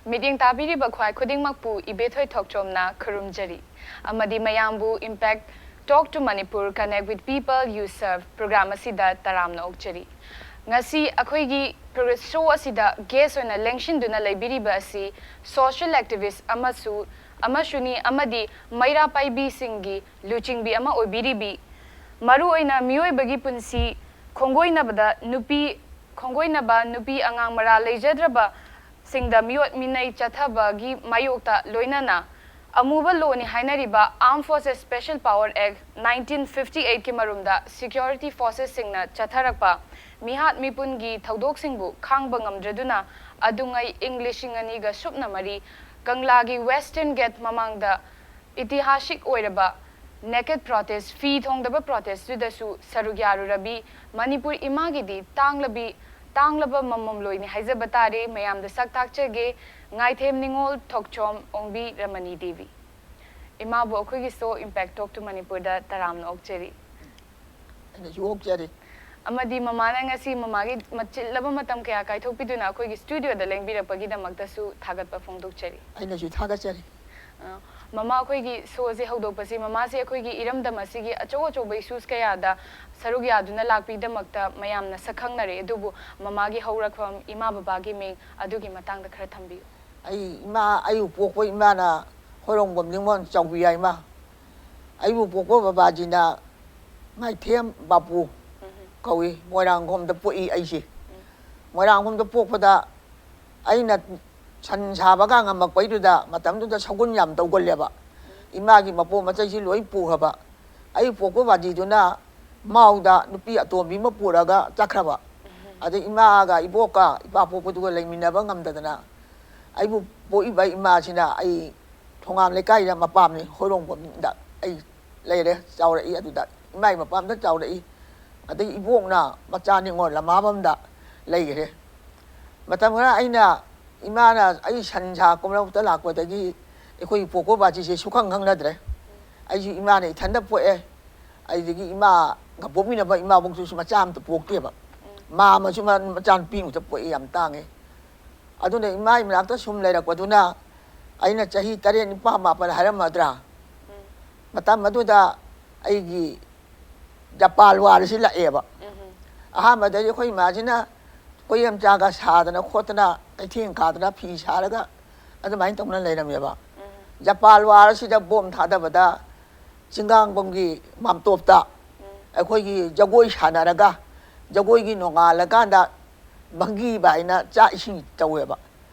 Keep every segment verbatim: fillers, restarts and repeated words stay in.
ꯃꯤꯠꯌꯦꯡ ꯇꯥꯕꯤꯔꯤꯕ ꯈ꯭ꯋꯥꯏ ꯈꯨꯗꯤꯡꯃꯛꯄꯨ ꯏꯕꯦꯊꯣꯏ ꯊꯣꯛꯆꯣꯝꯅ ꯈꯨꯔꯨꯝꯖꯔꯤ ꯑꯃꯗꯤ ꯃꯌꯥꯝꯕꯨ Impact Talk to Manipur, Connect with People You Serve program ꯑꯁꯤꯗ ꯇꯔꯥꯝꯅ ꯑꯣꯛꯆꯔꯤ꯫ ꯉꯁꯤ ꯑꯩꯈꯣꯏꯒꯤ ꯄ꯭ꯔꯣꯒ꯭ꯔꯦꯁ ꯁꯣ ꯑꯁꯤꯗ ꯒꯦꯁ ꯑꯣꯏꯅ ꯂꯦꯡꯁꯤꯟꯗꯨꯅ ꯂꯩꯕꯤꯔꯤꯕ ꯑꯁꯤ ꯁꯣꯁꯤꯌꯦꯜ ꯑꯦꯛꯇꯤꯚꯤꯁ ꯑꯃꯁꯨ ꯑꯃꯁꯨꯅꯤ ꯑꯃꯗꯤ ꯃꯩꯔꯥ ꯄꯥꯏꯕꯤꯁꯤꯡꯒꯤ ꯂꯨꯆꯤꯡꯕꯤ ꯑꯃ ꯑꯣꯏꯕꯤꯔꯤꯕꯤ, ꯃꯔꯨꯑꯣꯏꯅ ꯃꯤꯑꯣꯏꯕꯒꯤ ꯄꯨꯟꯁꯤ ꯈꯣꯡꯒꯣꯏꯅꯕꯗ ꯅꯨꯄꯤ ꯈꯣꯡꯒꯣꯏꯅꯕ ꯅꯨꯄꯤ ꯑꯉꯥꯡ ꯃꯔꯥ ꯂꯩꯖꯗ꯭ꯔꯕ ꯁꯤꯡꯗ ꯃꯤꯑꯣꯠ ꯃꯤꯅꯩ ꯆꯠꯊꯕꯒꯤ ꯃꯥꯌꯣꯛꯇ ꯂꯣꯏꯅꯅ ꯑꯃꯨꯕ ꯂꯣꯅꯤ ꯍꯥꯏꯅꯔꯤꯕ Armed Forces Special Power Act nineteen fifty eight ꯀꯤ ꯃꯔꯨꯝꯗ ꯁꯤꯀ꯭ꯌꯨꯔꯤꯇꯤ ꯐꯣꯔꯁꯦꯁꯁꯤꯡꯅ ꯆꯠꯊꯔꯛꯄ ꯃꯤꯍꯥꯠ ꯃꯤꯄꯨꯟꯒꯤ ꯊꯧꯗꯣꯛꯁꯤꯡꯕꯨ ꯈꯥꯡꯕ ꯉꯝꯗ꯭ꯔꯗꯨꯅ ꯑꯗꯨꯉꯩ ꯏꯪ ꯂꯤꯁꯤꯡ ꯑꯅꯤꯒ ꯁꯨꯞꯅ ꯃꯔꯤ ꯀꯪꯂꯥꯒꯤ ꯋꯦꯁꯇꯔꯟ ꯒꯦꯠ ꯃꯃꯥꯡꯗ ꯏꯇꯤꯍꯥꯁꯤꯛ ꯑꯣꯏꯔꯕ ꯅꯦꯀꯦꯠ ꯄ꯭ꯔꯣꯇꯦꯁ, ꯐꯤ ꯊꯣꯡꯗꯕ ꯄ꯭ꯔꯣꯇꯦꯁꯇꯨꯗꯁꯨ ꯁꯔꯨꯛ ꯌꯥꯔꯨꯔꯕꯤ ꯃꯅꯤꯄꯨꯔ ꯏꯃꯥꯒꯤꯗꯤ ꯇꯥꯡꯂꯕꯤ ꯇꯥꯡꯂꯕ ꯃꯃꯣꯝꯂꯣꯏꯅꯤ ꯍꯥꯏꯖꯕ ꯇꯥꯔꯦ꯫ ꯃꯌꯥꯝꯗ ꯁꯛ ꯇꯥꯛꯆꯒꯦ꯫ ꯉꯥꯏꯊꯦꯝ ꯅꯤꯉꯣꯜ ꯊꯣꯛꯆꯣꯝ ꯑꯣꯡꯕꯤ ꯔꯃꯅꯤ ꯗꯦꯕꯤ꯫ ꯏꯃꯥꯕꯨ ꯑꯩꯈꯣꯏꯒꯤ ꯁꯣ Impact Talk to ꯃꯅꯤꯄꯨꯔꯗ ꯇꯔꯥꯝꯅ ꯑꯣꯛꯆꯔꯤ꯫ ꯑꯩꯅꯁꯨ ꯑꯣꯛꯆꯔꯤ꯫ ꯑꯃꯗꯤ ꯃꯃꯥꯅ ꯉꯁꯤ ꯃꯃꯥꯒꯤ ꯃꯆꯤꯜꯂꯕ ꯃꯇꯝ ꯀꯌꯥ ꯀꯥꯏꯊꯣꯛꯄꯤꯗꯨꯅ ꯑꯩꯈꯣꯏꯒꯤ ꯁ꯭ꯇꯨꯗꯤꯑꯣꯗ ꯂꯦꯡꯕꯤꯔꯛꯄꯒꯤꯗꯃꯛꯇꯁꯨ ꯊꯥꯒꯠꯄ ꯐꯣꯡꯗꯣꯛꯆꯔꯤ꯫ ꯑꯩꯅꯁꯨ ꯊꯥꯒꯠꯆꯔꯤ꯫ ꯑ, ꯃꯃꯥ, ꯑꯩꯈꯣꯏꯒꯤ ꯁꯣꯁꯦ ꯍꯧꯗꯣꯛꯄꯁꯤ, ꯃꯃꯥꯁꯦ ꯑꯩꯈꯣꯏꯒꯤ ꯏꯔꯝꯗꯝ ꯑꯁꯤꯒꯤ ꯑꯆꯧ ꯑꯆꯧꯕ ꯏꯁꯨꯁ ꯀꯌꯥꯗ ꯁꯔꯨꯛ ꯌꯥꯗꯨꯅ ꯂꯥꯛꯄꯤꯗꯃꯛꯇ ꯃꯌꯥꯝꯅ ꯁꯛ ꯈꯪꯅꯔꯦ꯫ ꯑꯗꯨꯕꯨ ꯃꯃꯥꯒꯤ ꯍꯧꯔꯛꯐꯝ, ꯏꯃꯥ ꯕꯕꯥꯒꯤ ꯃꯤꯡ ꯑꯗꯨꯒꯤ ꯃꯇꯥꯡꯗ ꯈꯔ ꯊꯝꯕꯤꯌꯨ꯫ ꯑꯩ ꯏꯃꯥ, ꯑꯩꯕꯨ ꯄꯣꯛꯄ ꯏꯃꯥꯅ ꯍꯣꯏꯔꯣꯡꯕꯝ ꯅꯤꯉꯣꯜ ꯆꯥꯎꯕꯤꯌꯥꯏꯃ꯫ ꯑꯩꯕꯨ ꯄꯣꯛꯄ ꯕꯕꯥꯖꯤꯅ ꯉꯥꯏꯊꯦꯝ ꯕꯥꯄꯨ ꯀꯧꯏ, ꯃꯣꯏꯔꯥꯡꯈꯣꯝꯗ ꯄꯣꯛꯏ ꯑꯩꯁꯦ꯫ ꯃꯣꯏꯔꯥꯡꯈꯣꯝꯗ ꯄꯣꯛꯄꯗ ꯑꯩꯅ ꯁꯟ ꯁꯥꯕꯒ ꯉꯝꯃꯛꯄꯩꯗꯨꯗ ꯃꯇꯝꯗꯨꯗ ꯁꯒꯨꯟ ꯌꯥꯝ ꯇꯧꯒꯜꯂꯦꯕ꯫ ꯏꯃꯥꯒꯤ ꯃꯄꯣ ꯃꯆꯩꯁꯤ ꯂꯣꯏ ꯄꯨꯈ꯭ꯔꯕ꯫ ꯑꯩ ꯄꯣꯛꯄ ꯕꯥꯖꯤꯗꯨꯅ ꯃꯥꯎꯗ ꯅꯨꯄꯤ ꯑꯇꯣꯝꯕꯤ ꯑꯃ ꯄꯨꯔꯒ ꯆꯠꯈ꯭ꯔꯕ꯫ ꯑꯗꯩ ꯏꯃꯥꯒ ꯏꯕꯣꯛꯀ ꯏꯄꯥ ꯄꯣꯛꯄꯗꯨꯒ ꯂꯩꯃꯤꯟꯅꯕ ꯉꯝꯗꯗꯅ ꯑꯩꯕꯨ ꯄꯣꯛꯏꯕ ꯏꯃꯥꯁꯤꯅ ꯑꯩ ꯊꯣꯉꯥꯝ ꯂꯩꯀꯥꯏꯗ ꯃꯄꯥꯝꯅꯤ, ꯍꯣꯏꯔꯣꯡꯕꯝꯗ ꯑꯩ ꯂꯩꯔꯦ, ꯆꯥꯎꯔꯛꯏ꯫ ꯑꯗꯨꯗ ꯏꯃꯥꯏ ꯃꯄꯥꯝꯗ ꯆꯥꯎꯔꯛꯏ꯫ ꯑꯗꯩ ꯏꯕꯣꯛꯅ ꯃꯆꯥ ꯅꯤꯉꯣꯜ ꯂꯃꯥꯕꯝꯗ ꯂꯩꯈ꯭ꯔꯦ꯫ ꯃꯇꯝ ꯈꯔ ꯑꯩꯅ, ꯏꯃꯥꯅ ꯑꯩ ꯁꯟ ꯁꯥ ꯀꯨꯝꯂꯛꯇ ꯂꯥꯛꯄꯗꯒꯤ ꯑꯩꯈꯣꯏ ꯄꯣꯛꯄ ꯕꯥꯖꯤꯁꯦ ꯁꯨꯈꯪ ꯈꯪꯅꯗ꯭ꯔꯦ꯫ ꯑꯩꯁꯨ ꯏꯃꯥꯅ ꯏꯊꯟꯗ ꯄꯣꯛꯑꯦ꯫ ꯑꯩꯗꯒꯤ ꯏꯃꯥꯒ ꯄꯣꯛꯃꯤꯟꯅꯕ ꯏꯃꯥꯕꯣꯛꯇꯨꯁꯨ ꯃꯆꯥ ꯑꯝꯇ ꯄꯣꯛꯇꯦꯕ꯫ ꯃꯥ ꯑꯃꯁꯨ ꯃꯆꯥꯅꯨꯄꯤ ꯑꯃꯇ ꯄꯣꯛꯑꯦ, ꯌꯥꯝ ꯇꯥꯡꯉꯦ꯫ ꯑꯗꯨꯅ ꯏꯃꯥꯒꯤ ꯃꯅꯥꯛꯇ ꯁꯨꯝ ꯂꯩꯔꯛꯄꯗꯨꯅ, ꯑꯩꯅ ꯆꯍꯤ ꯇꯔꯦꯠ, ꯅꯤꯄꯥꯜ, ꯃꯥꯄꯜ ꯍꯥꯏꯔꯝꯃꯗ꯭ꯔꯥ, ꯃꯇꯝ ꯑꯗꯨꯗ ꯑꯩꯒꯤ ꯖꯄꯥꯟ ꯋꯥꯔ ꯑꯁꯤ ꯂꯥꯛꯑꯦꯕ꯫ ꯑꯍꯥꯟꯕꯗꯗꯤ ꯑꯩꯈꯣꯏ ꯏꯃꯥꯁꯤꯅ ꯀꯣꯌꯦꯝꯆꯥꯒ ꯁꯥꯗꯅ ꯈꯣꯠꯇꯅ, ꯀꯩꯊꯦꯜ ꯀꯥꯗꯅ ꯐꯤ ꯁꯥꯔꯒ ꯑꯗꯨꯃꯥꯏꯅ ꯇꯧꯅ ꯂꯩꯔꯝꯃꯦꯕ꯫ ꯖꯄꯥꯟ ꯋꯥꯔ ꯑꯁꯤꯗ ꯕꯣꯝ ꯊꯥꯗꯕꯗ, ꯆꯤꯡꯒꯥꯡꯕꯝꯒꯤ ꯃꯥꯝꯇꯣꯞꯇ ꯑꯩꯈꯣꯏꯒꯤ ꯖꯒꯣꯏ ꯁꯥꯟꯅꯔꯒ, ꯖꯒꯣꯏꯒꯤ ꯅꯣꯡꯉꯥꯜꯂꯀꯥꯟꯗ ꯃꯪꯒꯤꯕ ꯍꯥꯏꯅ ꯆꯥꯛ ꯏꯁꯤꯡ ꯇꯧꯋꯦꯕ꯫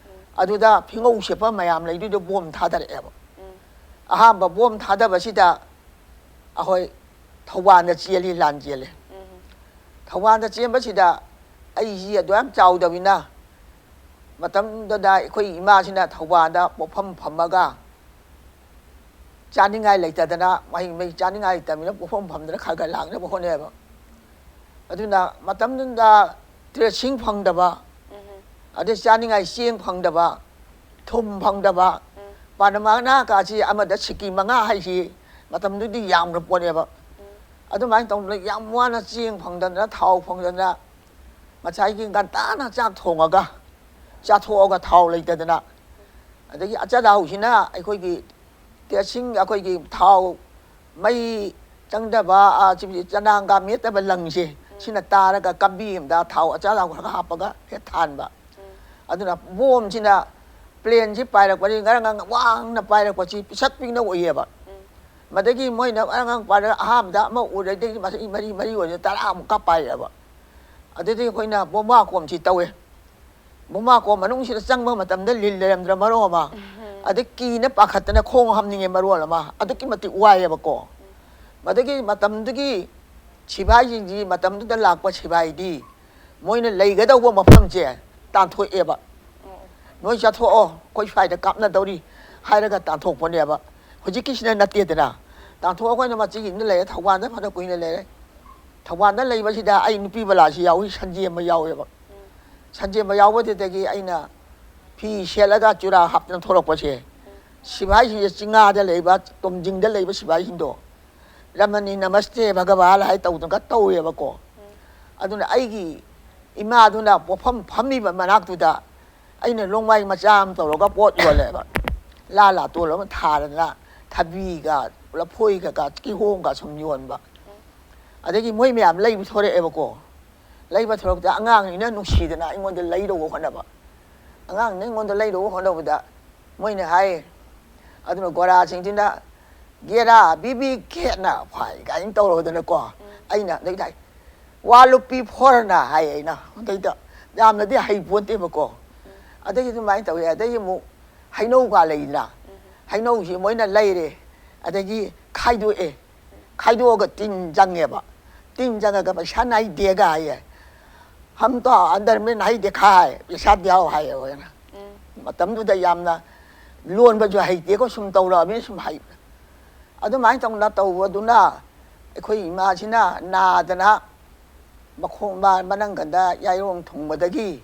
ꯑꯗꯨꯗ ꯐꯤꯉꯧ ꯁꯦꯠꯄ ꯃꯌꯥꯝ ꯂꯩꯗꯨꯗ ꯕꯣꯝ ꯊꯥꯗꯔꯛꯑꯦꯕ꯫ ꯑꯍꯥꯟꯕ ꯕꯣꯝ ꯊꯥꯗꯕꯁꯤꯗ ꯑꯩꯈꯣꯏ ꯊꯧꯕꯥꯜꯗ ꯆꯦꯜꯂꯤ, ꯂꯥꯟ ꯆꯦꯜꯂꯤ꯫ ꯊꯧꯕꯥꯜꯗ ꯆꯦꯟꯕꯁꯤꯗ ꯑꯩꯁꯤ ꯑꯗꯨ ꯌꯥꯝ ꯆꯥꯎꯗꯕꯅꯤꯅ, ꯃꯇꯝꯗꯨꯗ ꯑꯩꯈꯣꯏ ꯏꯃꯥꯁꯤꯅ ꯊꯧꯕꯥꯜꯗ ꯄꯣꯠꯐꯝ ꯐꯝꯃꯒ ꯆꯥꯅꯤꯡꯉꯥꯏ ꯂꯩꯇꯗꯅ, ꯃꯍꯩ ꯃꯍꯩ ꯆꯥꯅꯤꯡꯉꯥꯏ ꯂꯩꯇꯕꯅꯤꯅ ꯄꯣꯠꯐꯝ ꯐꯝꯗꯅ ꯈꯔ ꯈꯔ ꯂꯥꯛꯅꯕ ꯍꯣꯠꯅꯩꯌꯦꯕ꯫ ꯑꯗꯨꯅ ꯃꯇꯝꯗꯨꯗ ꯇ꯭ꯔꯦꯁꯤꯡ ꯐꯪꯗꯕ, ꯑꯗꯩ ꯆꯥꯅꯤꯡꯉꯥꯏ ꯆꯦꯡ ꯐꯪꯗꯕ, ꯊꯨꯝ ꯐꯪꯗꯕ, ꯄꯥꯟꯃꯅꯥ ꯀꯥꯁꯤ ꯑꯃꯗ ꯁꯤꯀꯤ ꯃꯉꯥ ꯍꯥꯏꯁꯤ ꯃꯇꯝꯗꯨꯗꯤ ꯌꯥꯝꯈ꯭ꯔ ꯄꯣꯠꯅꯦꯕ꯫ ꯑꯗꯨꯃꯥꯏꯅ ꯇꯧꯗꯅ ꯌꯥꯝ ꯋꯥꯅ ꯆꯦꯡ ꯐꯪꯗꯗꯅ, ꯊꯥꯎ ꯐꯪꯗꯗꯅ, ꯉꯁꯥꯏꯒꯤ ꯉꯟꯇꯥꯅ ꯆꯥꯛ ꯊꯣꯡꯉꯒ ꯆꯥꯊꯣꯛꯑꯒ, ꯊꯥꯎ ꯂꯩꯇꯗꯅ, ꯑꯗꯒꯤ ꯑꯆꯥꯊꯥꯎꯁꯤꯅ ꯑꯩꯈꯣꯏꯒꯤ ꯇꯦꯁꯤꯡ, ꯑꯩꯈꯣꯏꯒꯤ ꯊꯥꯎ, ꯃꯩ ꯆꯪꯗꯕ, ꯑ, ꯆꯤ-, ꯆꯅꯥꯡꯒ ꯃꯦꯠꯇꯕ ꯂꯪꯁꯦ, ꯁꯤꯅ ꯇꯥꯔꯒ ꯀꯝꯕꯤ ꯑꯃꯗ ꯊꯥꯎ ꯑꯆꯥꯊꯥꯎ ꯈꯔ ꯍꯥꯞꯄꯒ ꯍꯦꯛ ꯊꯥꯟꯕ꯫ ꯑꯗꯨꯅ ꯕꯣꯝꯁꯤꯅ ꯄ꯭ꯂꯦꯟꯁꯤ ꯄꯥꯏꯔꯛꯄꯁꯤ ꯉꯔꯪ ꯉꯔꯪ ꯋꯥꯡꯅ ꯄꯥꯏꯔꯛꯄꯁꯤ ꯄꯤꯁꯛ ꯄꯤꯛꯅ ꯎꯏꯌꯦꯕ꯫ ꯃꯗꯒꯤ ꯃꯣꯏꯅ ꯉꯔꯪ ꯉꯔꯪ ꯄꯥꯏꯔꯒ ꯑꯍꯥꯟꯕꯗ ꯑꯃ ꯎꯔꯗꯒꯤ ꯃꯁꯤ ꯃꯔꯤ ꯃꯔꯤ ꯑꯣꯏꯅ ꯇꯔꯥꯃꯨꯛꯀ ꯄꯥꯏꯔꯛꯑꯦꯕ꯫ ꯑꯗꯨꯗꯤ ꯑꯩꯈꯣꯏꯅ ꯕꯣꯝꯕꯥ ꯀꯣꯝꯁꯤ ꯇꯧꯋꯦ꯫ ꯕꯣꯝꯕꯥ ꯀꯣꯝ ꯃꯅꯨꯡꯁꯤꯗ ꯆꯪꯕ ꯃꯇꯝꯗ ꯂꯤꯟ ꯂꯩꯔꯝꯗ꯭ꯔ ꯃꯔꯣ ꯑꯃ, ꯑꯗꯩ ꯀꯤꯅ ꯄꯥꯈꯠꯇꯅ ꯈꯣꯡ ꯍꯥꯝꯅꯤꯡꯉꯦ ꯃꯔꯣꯜ ꯑꯃ, ꯑꯗꯨꯛꯀꯤ ꯃꯇꯤꯛ ꯋꯥꯏꯑꯦꯕꯀꯣ꯫ ꯃꯗꯒꯤ ꯃꯇꯝꯗꯨꯒꯤ ꯁꯤꯐꯥꯏꯁꯤꯡꯁꯤ, ꯃꯇꯝꯗꯨꯗ ꯂꯥꯛꯄ ꯁꯤꯐꯥꯏꯗꯤ ꯃꯣꯏꯅ ꯂꯩꯒꯗꯧꯕ ꯃꯐꯝꯁꯦ ꯇꯥꯟꯊꯣꯛꯑꯦꯕ꯫ "ꯅꯣꯏ ꯆꯠꯊꯣꯛꯑꯣ, ꯑꯩꯈꯣꯏ ꯁ꯭ꯋꯥꯏꯗ ꯀꯥꯞꯅꯗꯧꯔꯤ" ꯍꯥꯏꯔꯒ ꯇꯥꯟꯊꯣꯛꯄꯅꯦꯕ꯫ ꯍꯧꯖꯤꯛꯀꯤꯁꯤꯅ ꯅꯠꯇꯦꯗꯅ꯫ ꯇꯥꯟꯊꯣꯛꯑꯒ ꯑꯩꯈꯣꯏꯅ ꯃꯆꯤꯒꯤ ꯑꯃꯗ ꯂꯩꯔꯦ, ꯊꯧꯕꯥꯜꯗ ꯐꯅ ꯀꯨꯏꯅ ꯂꯩꯔꯦ꯫ ꯊꯧꯕꯥꯜꯗ ꯂꯩꯕꯁꯤꯗ ꯑꯩ ꯅꯨꯄꯤ ꯕꯂꯥꯁꯤ ꯌꯥꯎꯏ, ꯁꯟꯖꯦꯝꯕ ꯌꯥꯎꯋꯦꯕ꯫ ꯁꯟꯖꯦꯝꯕ ꯌꯥꯎꯕꯗꯨꯗꯒꯤ ꯑꯩꯅ ꯐꯤ ꯁꯦꯠꯂꯒ ꯆꯨꯔꯥ ꯍꯥꯞꯇꯅ ꯊꯣꯛꯂꯛꯄꯁꯦ, ꯁꯤꯐꯥꯏꯁꯤꯡꯁꯦ ꯆꯤꯡꯉꯥꯗ ꯂꯩꯕ, ꯇꯣꯝꯖꯤꯡꯗ ꯂꯩꯕ ꯁꯤꯐꯥꯏꯁꯤꯡꯗꯣ, "ꯔꯃꯅꯤ ꯅꯃꯁꯇꯦ ꯚꯒꯕꯥꯟ" ꯍꯥꯏ ꯇꯧꯗꯅꯒ ꯇꯧꯋꯦꯕꯀꯣ꯫ ꯑꯗꯨꯅ ꯑꯩꯒꯤ ꯏꯃꯥꯗꯨꯅ ꯄꯣꯠꯐꯝ ꯐꯝꯃꯤꯕ ꯃꯅꯥꯛꯇꯨꯗ ꯑꯩꯅ ꯂꯣꯡꯃꯥꯏ ꯃꯆꯥ ꯑꯃ ꯇꯧꯔꯒ ꯄꯣꯠ ꯌꯣꯜꯂꯦꯕ꯫ ꯂꯥ ꯂꯥꯇꯣꯟ ꯑꯃ ꯊꯥꯗꯅ ꯊꯕꯤꯒ ꯂꯐꯣꯏꯒ ꯀꯤꯍꯣꯝꯒ ꯁꯨꯝ ꯌꯣꯟꯕ꯫ ꯑꯗꯒꯤ ꯃꯣꯏ ꯃꯌꯥꯝ ꯂꯩꯕ ꯊꯣꯔꯛꯑꯦꯕꯀꯣ꯫ ꯂꯩꯕ ꯊꯣꯔꯛꯄꯗ ꯑꯉꯥꯡꯅꯤꯅ ꯅꯨꯡꯁꯤꯗꯅ ꯑꯩꯉꯣꯟꯗ ꯂꯩꯔꯧꯕ ꯍꯣꯠꯅꯕ꯫ ꯑꯉꯥꯡꯅ ꯑꯩꯉꯣꯟꯗ ꯂꯩꯔꯧꯕ ꯍꯣꯠꯅꯕꯗ ꯃꯣꯏꯅ ꯍꯥꯏ, ꯑꯗꯨꯅ ꯒꯣꯔꯥꯁꯤꯡꯁꯤꯅ "ꯒꯦꯔꯥ ꯕꯤꯕꯤ ꯈꯦꯠꯅ ꯐꯥꯏ" ꯀꯥꯏꯅ ꯇꯧꯔꯗꯅꯀꯣ꯫ ꯑꯩꯅ ꯑꯗꯩꯗ ꯍꯥꯏ, "ꯋꯥ ꯂꯨꯞꯄꯤ ꯐꯣꯔꯅ" ꯍꯥꯏ꯫ ꯑꯩꯅ ꯑꯗꯩꯗ ꯌꯥꯝꯅꯗꯤ ꯍꯩ ꯄꯣꯟꯇꯦꯕꯀꯣ꯫ ꯑꯗꯒꯤ ꯑꯗꯨꯃꯥꯏꯅ ꯇꯧꯋꯦ꯫ ꯑꯗꯒꯤ ꯑꯃꯨꯛ ꯍꯩꯅꯧꯒ ꯂꯩꯗꯅ, ꯍꯩꯅꯧꯁꯤ ꯃꯣꯏꯅ ꯂꯩꯔꯦ, ꯑꯗꯒꯤ ꯈꯥꯏꯗꯣꯛꯑꯦ꯫ ꯈꯥꯏꯗꯣꯛꯑꯒ ꯇꯤꯟ ꯆꯪꯉꯦꯕ꯫ ꯇꯤꯟ ꯆꯪꯉꯒ "ꯄꯩꯁꯥ ꯅꯥꯏꯗꯦꯒ" ꯍꯥꯏꯌꯦ꯫ "ꯍꯝ ꯇꯣ ꯑꯟꯗꯔ ꯃꯦ ꯅꯥꯏ ꯗꯦꯈꯥ ꯍꯥꯏ, ꯄꯩꯁꯥ ꯗꯤꯌꯥꯎ" ꯍꯥꯏꯌꯦ ꯑꯩꯈꯣꯏꯅ꯫ ꯃꯇꯝꯗꯨꯗ ꯌꯥꯝꯅ ꯂꯣꯟꯕꯁꯨ ꯍꯩꯇꯦꯀꯣ, ꯁꯨꯝ ꯇꯧꯔꯛꯑꯕꯅꯤꯅ ꯁꯨꯝ ꯍꯩ꯫ ꯑꯗꯨꯃꯥꯏꯅ ꯇꯧꯅ ꯇꯧꯕꯗꯨꯅ ꯑꯩꯈꯣꯏ ꯏꯃꯥꯁꯤꯅ ꯅꯥꯗꯅ ꯃꯈꯣꯡ ꯃꯥ ꯃꯅꯪꯒꯟꯗ ꯌꯥꯏꯔꯣꯡ ꯊꯨꯡꯕꯗꯒꯤ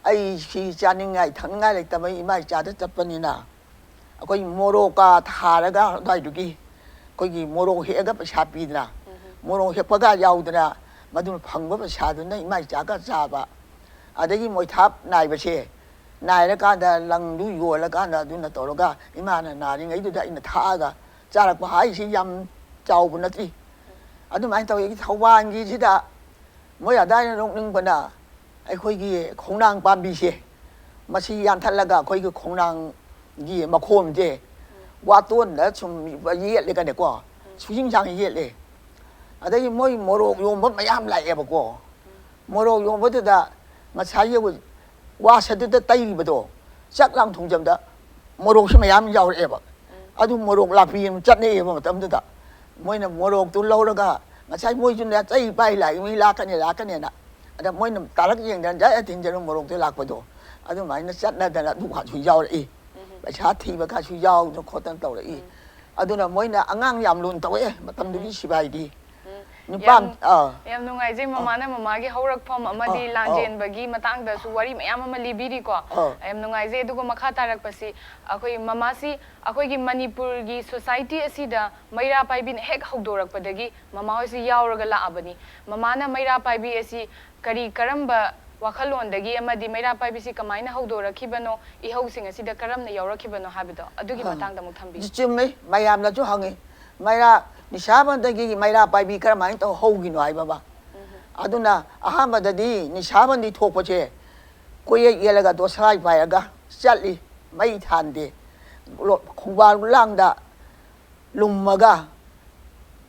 ꯑꯩ ꯁꯤ ꯆꯥꯅꯤꯡꯉꯥꯏ ꯊꯛꯅꯤꯡꯉꯥꯏ ꯂꯩꯇꯕꯩ ꯏꯃꯥ ꯏꯆꯥꯗ ꯆꯠꯄꯅꯤꯅ ꯑꯩꯈꯣꯏ ꯃꯣꯔꯣꯛꯀ ꯊꯥꯔꯒ ꯑꯗꯨꯋꯥꯏꯗꯨꯒꯤ ꯑꯩꯈꯣꯏꯒꯤ ꯃꯣꯔꯣꯛ ꯍꯦꯛꯑꯒ ꯄꯩꯁꯥ ꯄꯤꯗꯅ, ꯃꯣꯔꯣꯛ ꯍꯦꯛꯄꯒ ꯌꯥꯎꯗꯅ ꯃꯗꯨꯅ ꯐꯪꯕ ꯄꯩꯁꯥꯗꯨꯅ ꯏꯃꯥ ꯏꯆꯥꯒ ꯆꯥꯕ꯫ ꯑꯗꯒꯤ ꯃꯣꯏꯊꯥꯞ ꯅꯥꯏꯕꯁꯦ, ꯅꯥꯏꯔꯀꯥꯟꯗ ꯂꯪꯗꯨ ꯌꯣꯜꯂꯀꯥꯟꯗ ꯑꯗꯨꯅ ꯇꯧꯔꯒ ꯏꯃꯥꯅ ꯅꯥꯔꯤꯉꯩꯗꯨꯗ ꯑꯩꯅ ꯊꯥꯛꯑꯒ ꯆꯥꯔꯛꯄ ꯍꯥꯏꯁꯤ ꯌꯥꯝ ꯆꯥꯎꯕ ꯅꯠꯇ꯭ꯔꯤ꯫ ꯑꯗꯨꯃꯥꯏꯅ ꯇꯧꯋꯤ꯫ ꯊꯧꯕꯥꯜꯒꯤꯁꯤꯗ ꯃꯣꯏ ꯑꯗꯥꯏꯅ ꯅꯣꯛꯅꯤꯡꯕꯅ ꯑꯩꯈꯣꯏꯒꯤ ꯈꯣꯡꯅꯥꯡ ꯄꯥꯝꯕꯤꯁꯦ, ꯃꯁꯤ ꯌꯥꯟꯊꯠꯂꯒ ꯑꯩꯈꯣꯏꯒꯤ ꯈꯣꯡꯅꯥꯡꯒꯤ ꯃꯈꯣꯝꯁꯦ ꯋꯥꯇꯣꯟꯗ ꯁꯨꯝ ꯌꯦꯠꯂꯒꯅꯦꯀꯣ, ꯁꯨꯖꯤꯡ ꯁꯥꯡ ꯌꯦꯠꯂꯦ꯫ ꯑꯗꯒꯤ ꯃꯣꯏ ꯃꯣꯔꯣꯛ ꯌꯣꯟꯕ ꯃꯌꯥꯝ ꯂꯥꯛꯑꯦꯕꯀꯣ꯫ ꯃꯣꯔꯣꯛ ꯌꯣꯟꯕꯗꯨꯗ ꯉꯁꯥꯏꯒꯤ ꯋꯥꯁ ꯑꯗꯨꯗ ꯇꯩꯔꯤꯕꯗꯣ, ꯆꯥꯛ ꯂꯥꯡ ꯊꯣꯡꯖꯕꯗ ꯃꯣꯔꯣꯛꯁꯨ ꯃꯌꯥꯝ ꯌꯥꯎꯔꯛꯑꯦꯕ꯫ ꯑꯗꯨ ꯃꯣꯔꯣꯛ ꯂꯥꯛꯄꯤ ꯑꯃ ꯆꯠꯅꯩꯌꯦꯕ ꯃꯇꯝꯗꯨꯗ꯫ ꯃꯣꯏꯅ ꯃꯣꯔꯣꯛꯇꯨ ꯂꯧꯔꯒ, ꯉꯁꯥꯏ ꯃꯣꯏꯁꯨꯅꯦ ꯆꯩ ꯄꯥꯏ ꯂꯥꯛꯏ, ꯃꯤ ꯂꯥꯛꯀꯅꯤ ꯂꯥꯛꯀꯅꯤꯅ꯫ ꯑꯗ ꯃꯣꯏꯅ ꯇꯥꯔꯛ ꯌꯦꯡꯗꯅ ꯖꯠ ꯊꯤꯟꯖꯅ ꯃꯣꯔꯣꯛꯇꯨ ꯂꯥꯛꯄꯗꯣ꯫ ꯑꯗꯨꯃꯥꯏꯅ ꯆꯠꯅꯗꯅ ꯑꯗꯨ ꯀꯥꯁꯨ ꯌꯥꯎꯔꯛꯏ꯫ ꯄꯩꯁꯥ ꯊꯤꯕ ꯀꯥꯁꯨ ꯌꯥꯎꯗꯅ ꯈꯣꯠꯇꯅ ꯇꯧꯔꯛꯏ꯫ ꯑꯗꯨꯅ ꯃꯣꯏꯅ ꯑꯉꯥꯡ ꯌꯥꯝ ꯂꯨꯅ ꯇꯧꯔꯛꯑꯦ ꯃꯇꯝꯗꯨꯒꯤ ꯁꯤꯕꯥꯏꯗꯤ꯫ ꯅꯨꯄꯥ ꯌꯥꯝ, ꯑꯥ꯫ ꯌꯥꯝ ꯅꯨꯡꯉꯥꯏꯖꯩ꯫ ꯃꯃꯥꯅ ꯃꯃꯥꯒꯤ ꯍꯧꯔꯛꯐꯝ ꯑꯃꯗꯤ ꯑꯥ, ꯑꯥ꯫ ꯂꯥꯟꯖꯦꯟꯕꯒꯤ ꯃꯇꯥꯡꯗꯁꯨ ꯋꯥꯔꯤ ꯃꯌꯥꯝ ꯑꯃ ꯂꯤꯕꯤꯔꯤꯀꯣ꯫ ꯑꯥ꯫ ꯌꯥꯝ ꯅꯨꯡꯉꯥꯏꯖꯩ꯫ ꯑꯗꯨꯒ ꯃꯈꯥ ꯇꯥꯔꯛꯄꯁꯤ ꯑꯩꯈꯣꯏ ꯃꯃꯥꯁꯤ ꯑꯩꯈꯣꯏꯒꯤ ꯃꯅꯤꯄꯨꯔꯒꯤ ꯁꯣꯁꯥꯏꯇꯤ ꯑꯁꯤꯗ ꯃꯩꯔꯥ ꯄꯥꯏꯕꯤꯅ ꯍꯦꯛ ꯍꯧꯗꯣꯔꯛꯄꯗꯒꯤ ꯃꯃꯥ ꯍꯣꯏꯁꯤ ꯌꯥꯎꯔꯒ ꯂꯥꯛꯑꯕꯅꯤ꯫ ꯃꯃꯥꯅ ꯃꯩꯔꯥ ꯄꯥꯏꯕꯤ ꯑꯁꯤ ꯀꯔꯤ ꯀꯔꯝꯕ ꯋꯥꯈꯜꯂꯣꯟꯗꯒꯤ ꯑꯃꯗꯤ ꯃꯩꯔꯥ ꯄꯥꯏꯕꯤꯁꯤ ꯀꯃꯥꯏꯅ ꯍꯧꯗꯣꯔꯛꯈꯤꯕꯅꯣ, ꯏꯍꯧꯁꯤꯡ ꯑꯁꯤꯗ ꯀꯔꯝꯅ ꯌꯥꯎꯔꯛꯈꯤꯕꯅꯣ ꯍꯥꯏꯕꯗꯣ ꯑꯗꯨꯒꯤ ꯑꯥ꯫ ꯃꯇꯥꯡꯗ ꯑꯃꯨꯛ ꯊꯝꯕꯤꯌꯨ꯫ ꯆꯨꯝꯃꯤ, ꯃꯌꯥꯝꯅꯁꯨ ꯍꯪꯉꯤ, ꯃꯩꯔꯥ, ꯅꯤꯁꯥꯕꯟꯗꯒꯤ ꯃꯩꯔꯥ ꯄꯥꯏꯕꯤ ꯀꯔꯝꯍꯥꯏꯅ ꯇꯧ ꯍꯧꯈꯤꯅꯣ ꯍꯥꯏꯕ ꯑꯃ꯫ ꯑꯗꯨꯅ ꯑꯍꯥꯟꯕꯗꯗꯤ ꯅꯤꯁꯥꯕꯟꯗꯤ ꯊꯣꯛꯄꯁꯦ ꯀꯣꯌꯦꯠ ꯌꯦꯠꯂꯒ ꯗꯣꯁꯔꯥꯏ ꯄꯥꯏꯔꯒ ꯆꯠꯂꯤ, ꯃꯩ ꯊꯥꯟꯗꯦ, ꯂꯣ-, ꯈꯣꯡꯕꯥꯟ ꯂꯥꯡꯗ ꯂꯨꯝꯃꯒ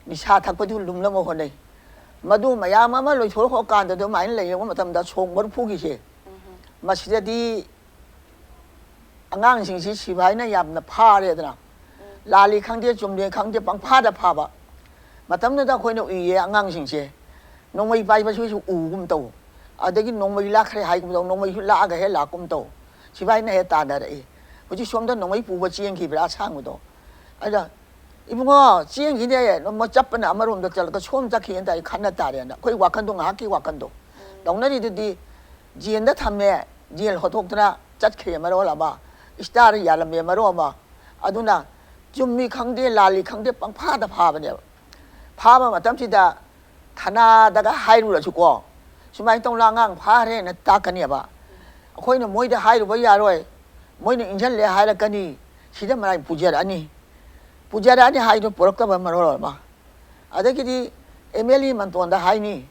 ꯅꯤꯁꯥ ꯊꯛꯄꯗꯨ ꯂꯨꯝꯅꯕ ꯍꯣꯠꯅꯩ꯫ ꯃꯗꯨ ꯃꯌꯥꯝ ꯑꯃ ꯂꯣꯏꯊꯣꯔꯛꯄ ꯀꯥꯟꯗ ꯑꯗꯨꯃꯥꯏꯅ ꯂꯩꯔꯕ ꯃꯇꯝꯗ ꯁꯣꯛ ꯃꯔꯤꯐꯨꯒꯤꯁꯦ, ꯃꯁꯤꯗꯗꯤ ꯑꯉꯥꯡꯁꯤꯡꯁꯤ ꯁꯤꯐꯥꯏꯅ ꯌꯥꯝꯅ ꯐꯥꯔꯦꯗꯅ꯫ ꯂꯥꯜꯂꯤ ꯈꯪꯗꯦ, ꯆꯨꯝꯗꯦ ꯈꯪꯗꯦ, ꯄꯪꯐꯥꯗ ꯐꯥꯕ꯫ ꯃꯇꯝꯗꯨꯗ ꯑꯩꯈꯣꯏꯅ ꯎꯏꯌꯦ ꯑꯉꯥꯡꯁꯤꯡꯁꯦ, ꯅꯣꯡꯃꯩ ꯄꯥꯏꯕꯁꯤꯁꯨ ꯎꯒꯨꯝ ꯇꯧ, ꯑꯗꯒꯤ ꯅꯣꯡꯃꯩ ꯂꯥꯛꯈ꯭ꯔꯦ ꯍꯥꯏꯒꯨꯝ ꯇꯧ, ꯅꯣꯡꯃꯩꯁꯨ ꯂꯥꯛꯑꯒ ꯍꯦꯛ ꯂꯥꯛꯀꯨꯝ ꯇꯧ꯫ ꯁꯤꯐꯥꯏꯅ ꯍꯦꯛ ꯇꯥꯟꯅꯔꯛꯏ꯫ ꯍꯧꯖꯤꯛ ꯁꯣꯝꯗ ꯅꯣꯡꯃꯩ ꯄꯨꯕ ꯆꯦꯟꯈꯤꯕ꯭ꯔꯥ ꯑꯁꯥꯡꯕꯗꯣ? ꯑꯗ, "ꯏꯕꯨꯡꯉꯣ, ꯆꯦꯟꯈꯤꯅꯦ, ꯅꯣꯡꯃ ꯆꯠꯄꯅ ꯑꯃꯔꯣꯝꯗ ꯆꯠꯂꯒ ꯁꯣꯝ ꯆꯠꯈꯤꯅ" ꯇꯥꯏ, ꯈꯠꯅ ꯇꯥꯔꯦꯅ꯫ ꯑꯩꯈꯣꯏ ꯋꯥꯈꯟꯗꯣ, ꯉꯥꯏꯍꯥꯛꯀꯤ ꯋꯥꯈꯟꯗꯣ ꯇꯧꯅꯔꯤꯗꯨꯗꯤ, ꯖꯦꯜꯗ ꯊꯝꯃꯦ, ꯖꯦꯜ ꯍꯣꯠꯇꯣꯛꯇꯅ ꯆꯠꯈ꯭ꯔꯦ ꯃꯔꯣꯜ ꯑꯃ, ꯏꯁꯇꯥꯔ ꯌꯥꯜꯂꯝꯃꯦ ꯃꯔꯣꯜ ꯑꯃ꯫ ꯑꯗꯨꯅ ꯆꯨꯝꯃꯤ ꯈꯪꯗꯦ, ꯂꯥꯜꯂꯤ ꯈꯪꯗꯦ, ꯄꯪꯐꯥꯗ ꯐꯥꯕꯅꯦꯕ꯫ ꯐꯥꯕ ꯃꯇꯝꯁꯤꯗ ꯊꯅꯥꯗꯒ ꯍꯥꯏꯔꯨꯔꯁꯨꯀꯣ, ꯁꯨꯃꯥꯏꯅ ꯇꯧꯅ ꯑꯉꯥꯡ ꯐꯥꯈ꯭ꯔꯦꯅ ꯇꯥꯛꯀꯅꯦꯕ꯫ ꯑꯩꯈꯣꯏꯅ ꯃꯣꯏꯗ ꯍꯥꯏꯔꯨꯕ ꯌꯥꯔꯣꯏ, ꯃꯣꯏꯅ ꯏꯟꯁꯤꯜꯂꯦ ꯍꯥꯏꯔꯛꯀꯅꯤ, ꯁꯤꯗ ꯃꯔꯥꯏ ꯄꯨꯖꯔꯛꯑꯅꯤ꯫ ꯄꯨꯖꯔꯛꯑꯅꯤ ꯍꯥꯏꯗꯨ ꯄꯨꯔꯛꯇꯕ ꯃꯔꯣꯜ ꯑꯃ꯫ ꯑꯗꯒꯤꯗꯤ ꯑꯦꯝ ꯑꯦꯜ ꯑꯦ ꯃꯟꯇꯣꯟꯗ ꯍꯥꯏꯅꯤ,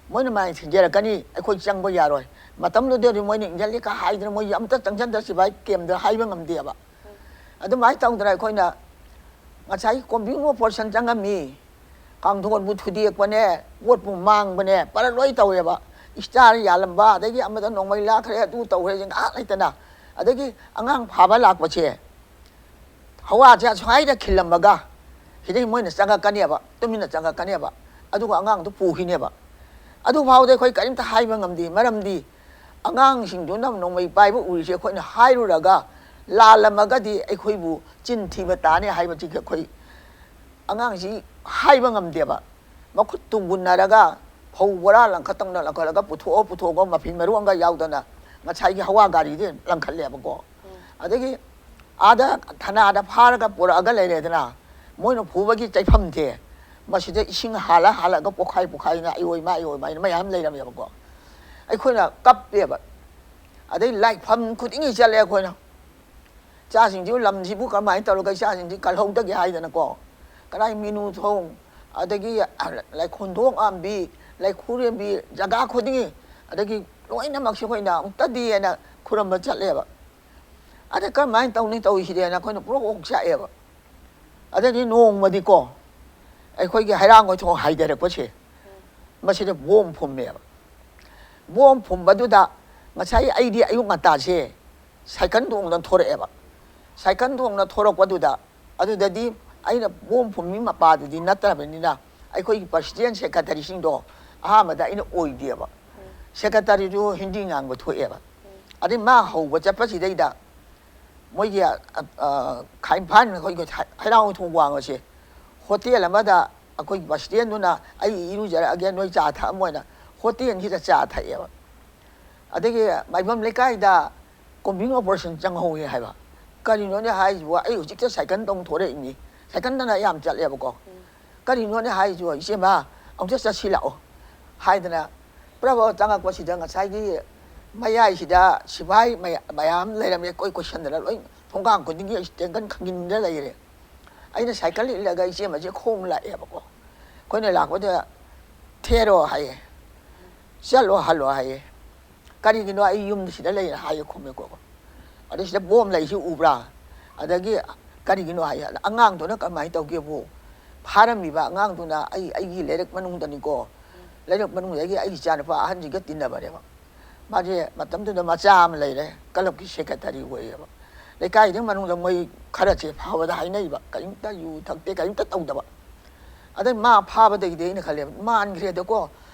ꯃꯣꯏꯅ ꯃꯔꯥꯏ ꯊꯤꯟꯖꯔꯛꯀꯅꯤ, ꯑꯩꯈꯣꯏ ꯆꯪꯕ ꯌꯥꯔꯣꯏ꯫ ꯃꯇꯝꯗꯨꯗꯗꯤ ꯃꯣꯏꯅ ꯏꯟꯁꯤꯜꯂꯤ ꯀ ꯍꯥꯏꯗꯅ ꯃꯣꯏ ꯑꯝꯇ ꯆꯪꯁꯤꯟꯗ ꯁꯤꯐꯥꯏ ꯀꯦꯝꯗ ꯍꯥꯏꯕ ꯉꯝꯗꯦꯕ꯫ ꯑꯗꯨꯃꯥꯏꯅ ꯇꯧꯗꯅ ꯑꯩꯈꯣꯏꯅ ꯉꯁꯥꯏꯒꯤ ꯀꯣꯝꯕꯤꯡ ꯑꯣꯄꯔꯦꯁꯟ ꯆꯪꯉꯝꯃꯤ, ꯀꯥꯡꯊꯣꯟꯕꯨ ꯊꯨꯗꯦꯛꯄꯅꯦ, ꯄꯣꯠꯄꯨ ꯃꯥꯡꯕꯅꯦ, ꯄꯔ ꯂꯣꯏ ꯇꯧꯋꯦꯕ꯫ ꯏꯁꯇꯥꯔ ꯌꯥꯜꯂꯝꯕ, ꯑꯗꯒꯤ ꯑꯃꯗ ꯅꯣꯡꯃꯩ ꯂꯥꯛꯈ꯭ꯔꯦ, ꯑꯗꯨ ꯇꯧꯈ꯭ꯔꯦ, ꯉꯥꯏꯍꯥꯛ ꯂꯩꯇꯅ꯫ ꯑꯗꯒꯤ ꯑꯉꯥꯡ ꯐꯥꯕ ꯂꯥꯛꯄꯁꯦ ꯍꯋꯥꯁꯦ ꯑꯁ꯭ꯋꯥꯏꯗ ꯈꯤꯜꯂꯝꯃꯒ ꯁꯤꯗꯩ ꯃꯣꯏꯅ ꯆꯪꯉꯛꯀꯅꯦꯕ, ꯇꯨꯃꯤꯟꯅ ꯆꯪꯉꯛꯀꯅꯦꯕ, ꯑꯗꯨꯒ ꯑꯉꯥꯡꯗꯨ ꯄꯨꯈꯤꯅꯦꯕ꯫ ꯑꯗꯨꯐꯥꯎꯗ ꯑꯩꯈꯣꯏ ꯀꯔꯤꯝꯇ ꯍꯥꯏꯕ ꯉꯝꯗꯦ, ꯃꯔꯝꯗꯤ ꯑꯉꯥꯡꯁꯤꯡꯗꯨꯅ ꯅꯣꯡꯃꯩ ꯄꯥꯏꯕ ꯎꯔꯤꯁꯦ ꯑꯩꯈꯣꯏꯅ ꯍꯥꯏꯔꯨꯔꯒ ꯂꯥꯜꯂꯝꯃꯒꯗꯤ ꯑꯩꯈꯣꯏꯕꯨ ꯆꯤꯟ ꯊꯤꯕ ꯇꯥꯅꯤ ꯍꯥꯏꯕꯁꯤ ꯑꯩꯈꯣꯏ ꯑꯉꯥꯡꯁꯤ ꯍꯥꯏꯕ ꯉꯝꯗꯦꯕ꯫ ꯃꯈꯨꯠ ꯇꯨꯡꯒꯨꯟꯅꯔꯒ ꯐꯧ ꯕꯣꯔꯥ ꯂꯪꯈꯠꯇꯧꯅ ꯂꯪꯈꯠꯂꯒ ꯄꯨꯊꯣꯛꯑꯣ, ꯄꯨꯊꯣꯛꯑꯒ ꯃꯐꯤ ꯃꯔꯣꯟꯒ ꯌꯥꯎꯗꯅ ꯉꯁꯥꯏꯒꯤ ꯍꯋꯥ ꯒꯥꯔꯤꯗ ꯂꯪꯈꯠꯂꯦꯕꯀꯣ꯫ ꯑꯗꯒꯤ ꯑꯥꯗ ꯊꯅꯥꯗ ꯐꯥꯔꯒ ꯄꯨꯔꯛꯑꯒ ꯂꯩꯔꯦꯗꯅ, ꯃꯣꯏꯅ ꯐꯨꯕꯒꯤ ꯆꯩꯐꯝꯁꯦ ꯃꯁꯤꯗ ꯏꯁꯤꯡ ꯍꯥꯜꯂ ꯍꯥꯜꯂꯒ ꯄꯣꯈꯥꯏ ꯄꯣꯈꯥꯏꯅ ꯑꯌꯣꯏ ꯃꯥ ꯑꯌꯣꯏ ꯃꯥꯏꯅ ꯃꯌꯥꯝ ꯂꯩꯔꯝꯃꯦꯕꯀꯣ꯫ ꯑꯩꯈꯣꯏꯅ ꯀꯞꯄꯦꯕ꯫ ꯑꯗꯩ ꯂꯥꯏꯐꯝ ꯈꯨꯗꯤꯡꯒꯤ ꯆꯠꯂꯦ ꯑꯩꯈꯣꯏꯅ꯫ ꯏꯆꯥꯁꯤꯡꯁꯤꯕꯨ, ꯂꯝꯁꯤꯕꯨ ꯀꯃꯥꯏꯅ ꯇꯧꯔꯒ ꯏꯆꯥꯁꯤꯡꯁꯤ ꯀꯜꯍꯧꯗꯒꯦ ꯍꯥꯏꯗꯅꯀꯣ, ꯀꯗꯥꯏ ꯃꯤꯅꯨ ꯊꯣꯡ, ꯑꯗꯒꯤ ꯂꯩꯈꯣꯟꯊꯣꯡ ꯑꯥꯝꯕꯤ, ꯂꯩꯈꯨꯔꯦꯝꯕꯤ, ꯖꯒꯥ ꯈꯨꯗꯤꯡꯒꯤ, ꯑꯗꯒꯤ ꯂꯣꯏꯅꯃꯛꯁꯦ ꯑꯩꯈꯣꯏꯅ ꯑꯃꯨꯛꯇꯗꯤ ꯍꯥꯏꯅ ꯈꯨꯔꯝꯕ ꯆꯠꯂꯦꯕ꯫ ꯑꯗ ꯀꯔꯝꯍꯥꯏꯅ ꯇꯧꯅꯤ ꯇꯧꯔꯤꯁꯤꯗꯤꯅ ꯑꯩꯈꯣꯏꯅ ꯄꯨꯔꯣꯛ ꯑꯣꯛ ꯆꯥꯛꯑꯦꯕ꯫ ꯑꯗꯩꯗꯤ ꯅꯣꯡꯃꯗꯤꯀꯣ, ꯑꯩꯈꯣꯏꯒꯤ ꯍꯩꯔꯥꯡꯒꯣꯏꯊꯣꯡ ꯍꯥꯏꯊꯔꯛꯄꯁꯦ, ꯃꯁꯤꯗ ꯕꯣꯝ ꯐꯨꯝꯃꯦꯕ꯫ ꯕꯣꯝ ꯐꯨꯝꯕꯗꯨꯗ ꯉꯁꯥꯏ ꯑꯩꯗꯤ ꯑꯌꯨꯛ ꯉꯟꯇꯥꯁꯦ ꯁꯥꯏꯀꯜ ꯇꯣꯡꯗꯅ ꯊꯣꯔꯛꯑꯦꯕ꯫ ꯁꯥꯏꯀꯜ ꯇꯣꯡꯗꯅ ꯊꯣꯔꯛꯄꯗꯨꯗ, ꯑꯗꯨꯗꯗꯤ ꯑꯩꯅ ꯕꯣꯝ ꯐꯨꯝꯃꯤ ꯃꯄꯥꯗꯨꯗꯤ ꯅꯠꯇ꯭ꯔꯕꯅꯤꯅ, ꯑꯩꯈꯣꯏꯒꯤ ꯄ꯭ꯔꯁꯤꯗꯦꯟ ꯁꯦꯀ꯭ꯔꯦꯇꯔꯤꯁꯤꯡꯗꯣ ꯑꯍꯥꯟꯕꯗ ꯑꯩꯅ ꯑꯣꯏꯗꯦꯕ꯫ ꯁꯦꯀ꯭ꯔꯦꯇꯔꯤꯗꯨ ꯍꯤꯟꯗꯤ ꯉꯥꯡꯕ ꯊꯣꯛꯑꯦꯕ꯫ ꯑꯗꯩ ꯃꯥ ꯍꯧꯕ ꯆꯠꯄꯁꯤꯗꯩꯗ ꯃꯣꯏꯒꯤ, ꯑ, ꯑ, ꯈꯥꯏꯝꯐꯥꯟ, ꯑꯩꯈꯣꯏꯒꯤ ꯍꯩ-, ꯍꯩꯔꯥꯡꯒꯣꯏꯊꯣꯡ ꯋꯥꯡꯃꯁꯦ, ꯍꯣꯇꯦꯜ ꯑꯃꯗ ꯑꯩꯈꯣꯏꯒꯤ ꯄ꯭ꯔꯁꯤꯗꯦꯟꯗꯨꯅ "ꯑꯩ ꯏꯔꯨꯖꯔꯛꯑꯒꯦ, ꯅꯣꯏ ꯆꯥ ꯊꯛꯑꯝꯃꯣꯅ" ꯍꯣꯇꯦꯜꯁꯤꯗ ꯆꯥ ꯊꯛꯑꯦꯕ꯫ ꯑꯗꯒꯤ ꯃꯥꯏꯕꯝ ꯂꯩꯀꯥꯏꯗ ꯀꯣꯝꯕꯤꯡ ꯑꯣꯄꯔꯦꯁꯟ ꯆꯪꯍꯧꯋꯦ ꯍꯥꯏꯕ꯫ ꯀꯔꯤꯅꯣꯅꯦ ꯍꯥꯏꯁꯤꯕꯣ? ꯑꯩ ꯍꯧꯖꯤꯛꯇ ꯁꯥꯏꯀꯜ ꯇꯣꯡ ꯊꯣꯔꯛꯏꯅꯤ꯫ ꯁꯥꯏꯀꯜꯗꯅ ꯌꯥꯝ ꯆꯠꯂꯦꯕꯀꯣ꯫ "ꯀꯔꯤꯅꯣꯅꯦ ꯍꯥꯏꯁꯤꯕꯣ, ꯏꯆꯦꯃ? ꯑꯃꯨꯛꯇ ꯆꯠꯁꯤ ꯂꯥꯛꯑꯣ" ꯍꯥꯏꯗꯅ ꯄ꯭ꯔꯚ ꯆꯪꯉꯛꯄꯁꯤꯗ ꯉꯁꯥꯏꯒꯤ ꯃꯌꯥꯏꯁꯤꯗ ꯁꯤꯐꯥꯏ ꯃꯌꯥ-, ꯃꯌꯥꯝ ꯂꯩꯔꯝꯃꯦ꯫ ꯀꯣꯏ ꯀꯣꯏꯁꯟꯗꯅ ꯂꯣꯏ ꯊꯣꯡꯒꯥꯡ ꯈꯨꯗꯤꯡꯒꯤ ꯇꯦꯡꯒꯟ ꯈꯪꯖꯤꯟꯗ ꯂꯩꯔꯦ꯫ ꯑꯩꯅ ꯁꯥꯏꯀꯜ ꯏꯜꯂꯒ ꯏꯆꯦꯃꯁꯦ ꯈꯣꯡ ꯂꯥꯛꯑꯦꯕꯀꯣ꯫ ꯑꯩꯈꯣꯏꯅ ꯂꯥꯛꯄꯗ "ꯊꯦꯔꯣ" ꯍꯥꯏꯌꯦ, "ꯆꯠꯂꯣ ꯍꯜꯂꯣ" ꯍꯥꯏꯌꯦ꯫ "ꯀꯔꯤꯒꯤꯅꯣ? ꯑꯩ ꯌꯨꯝꯗ ꯁꯤꯗ ꯂꯩ" ꯍꯥꯏꯌꯦ ꯈꯨꯝꯃꯦꯀꯣ꯫ "ꯑꯗꯩ ꯁꯤꯗ ꯕꯣꯝ ꯂꯩꯁꯤ ꯎꯕ꯭ꯔꯥ? ꯑꯗꯒꯤ ꯀꯔꯤꯒꯤꯅꯣ?" ꯍꯥꯏꯌꯦ꯫ ꯑꯗ ꯑꯉꯥꯡꯗꯨꯅ ꯀꯃꯥꯏꯅ ꯇꯧꯒꯦꯕꯨ, ꯐꯥꯔꯝꯃꯤꯕ ꯑꯉꯥꯡꯗꯨꯅ ꯑꯩ, ꯑꯩꯒꯤ ꯂꯩꯔꯛ ꯃꯅꯨꯡꯗꯅꯤꯀꯣ, ꯂꯩꯔꯛ ꯃꯅꯨꯡꯗꯒꯤ ꯑꯩꯒꯤ ꯏꯆꯥꯅꯨꯄꯥ ꯑꯍꯟꯁꯤꯒ ꯇꯤꯟꯅꯕꯅꯦꯕ꯫ ꯃꯥꯁꯦ ꯃꯇꯝꯗꯨꯗ ꯃꯆꯥ ꯑꯃ ꯂꯩꯔꯦ, ꯀ꯭ꯂꯕꯀꯤ ꯁꯦꯀ꯭ꯔꯦꯇꯔꯤ ꯑꯣꯏꯌꯦꯕ꯫ ꯂꯩꯀꯥꯏꯗꯨꯒꯤ ꯃꯅꯨꯡꯗ ꯃꯣꯏ ꯈꯔꯁꯦ ꯐꯕꯗ ꯍꯥꯏꯅꯩꯕ, ꯀꯔꯤꯝꯇ ꯌꯨ ꯊꯛꯇꯦ, ꯀꯔꯤꯝꯇ ꯇꯧꯗꯕ꯫ ꯑꯗꯩ ꯃꯥ ꯐꯥꯕꯗꯒꯤꯗꯤ ꯑꯩꯅ ꯈꯜꯂꯦꯕ, ꯃꯥꯟꯈ꯭ꯔꯦꯗꯀꯣ,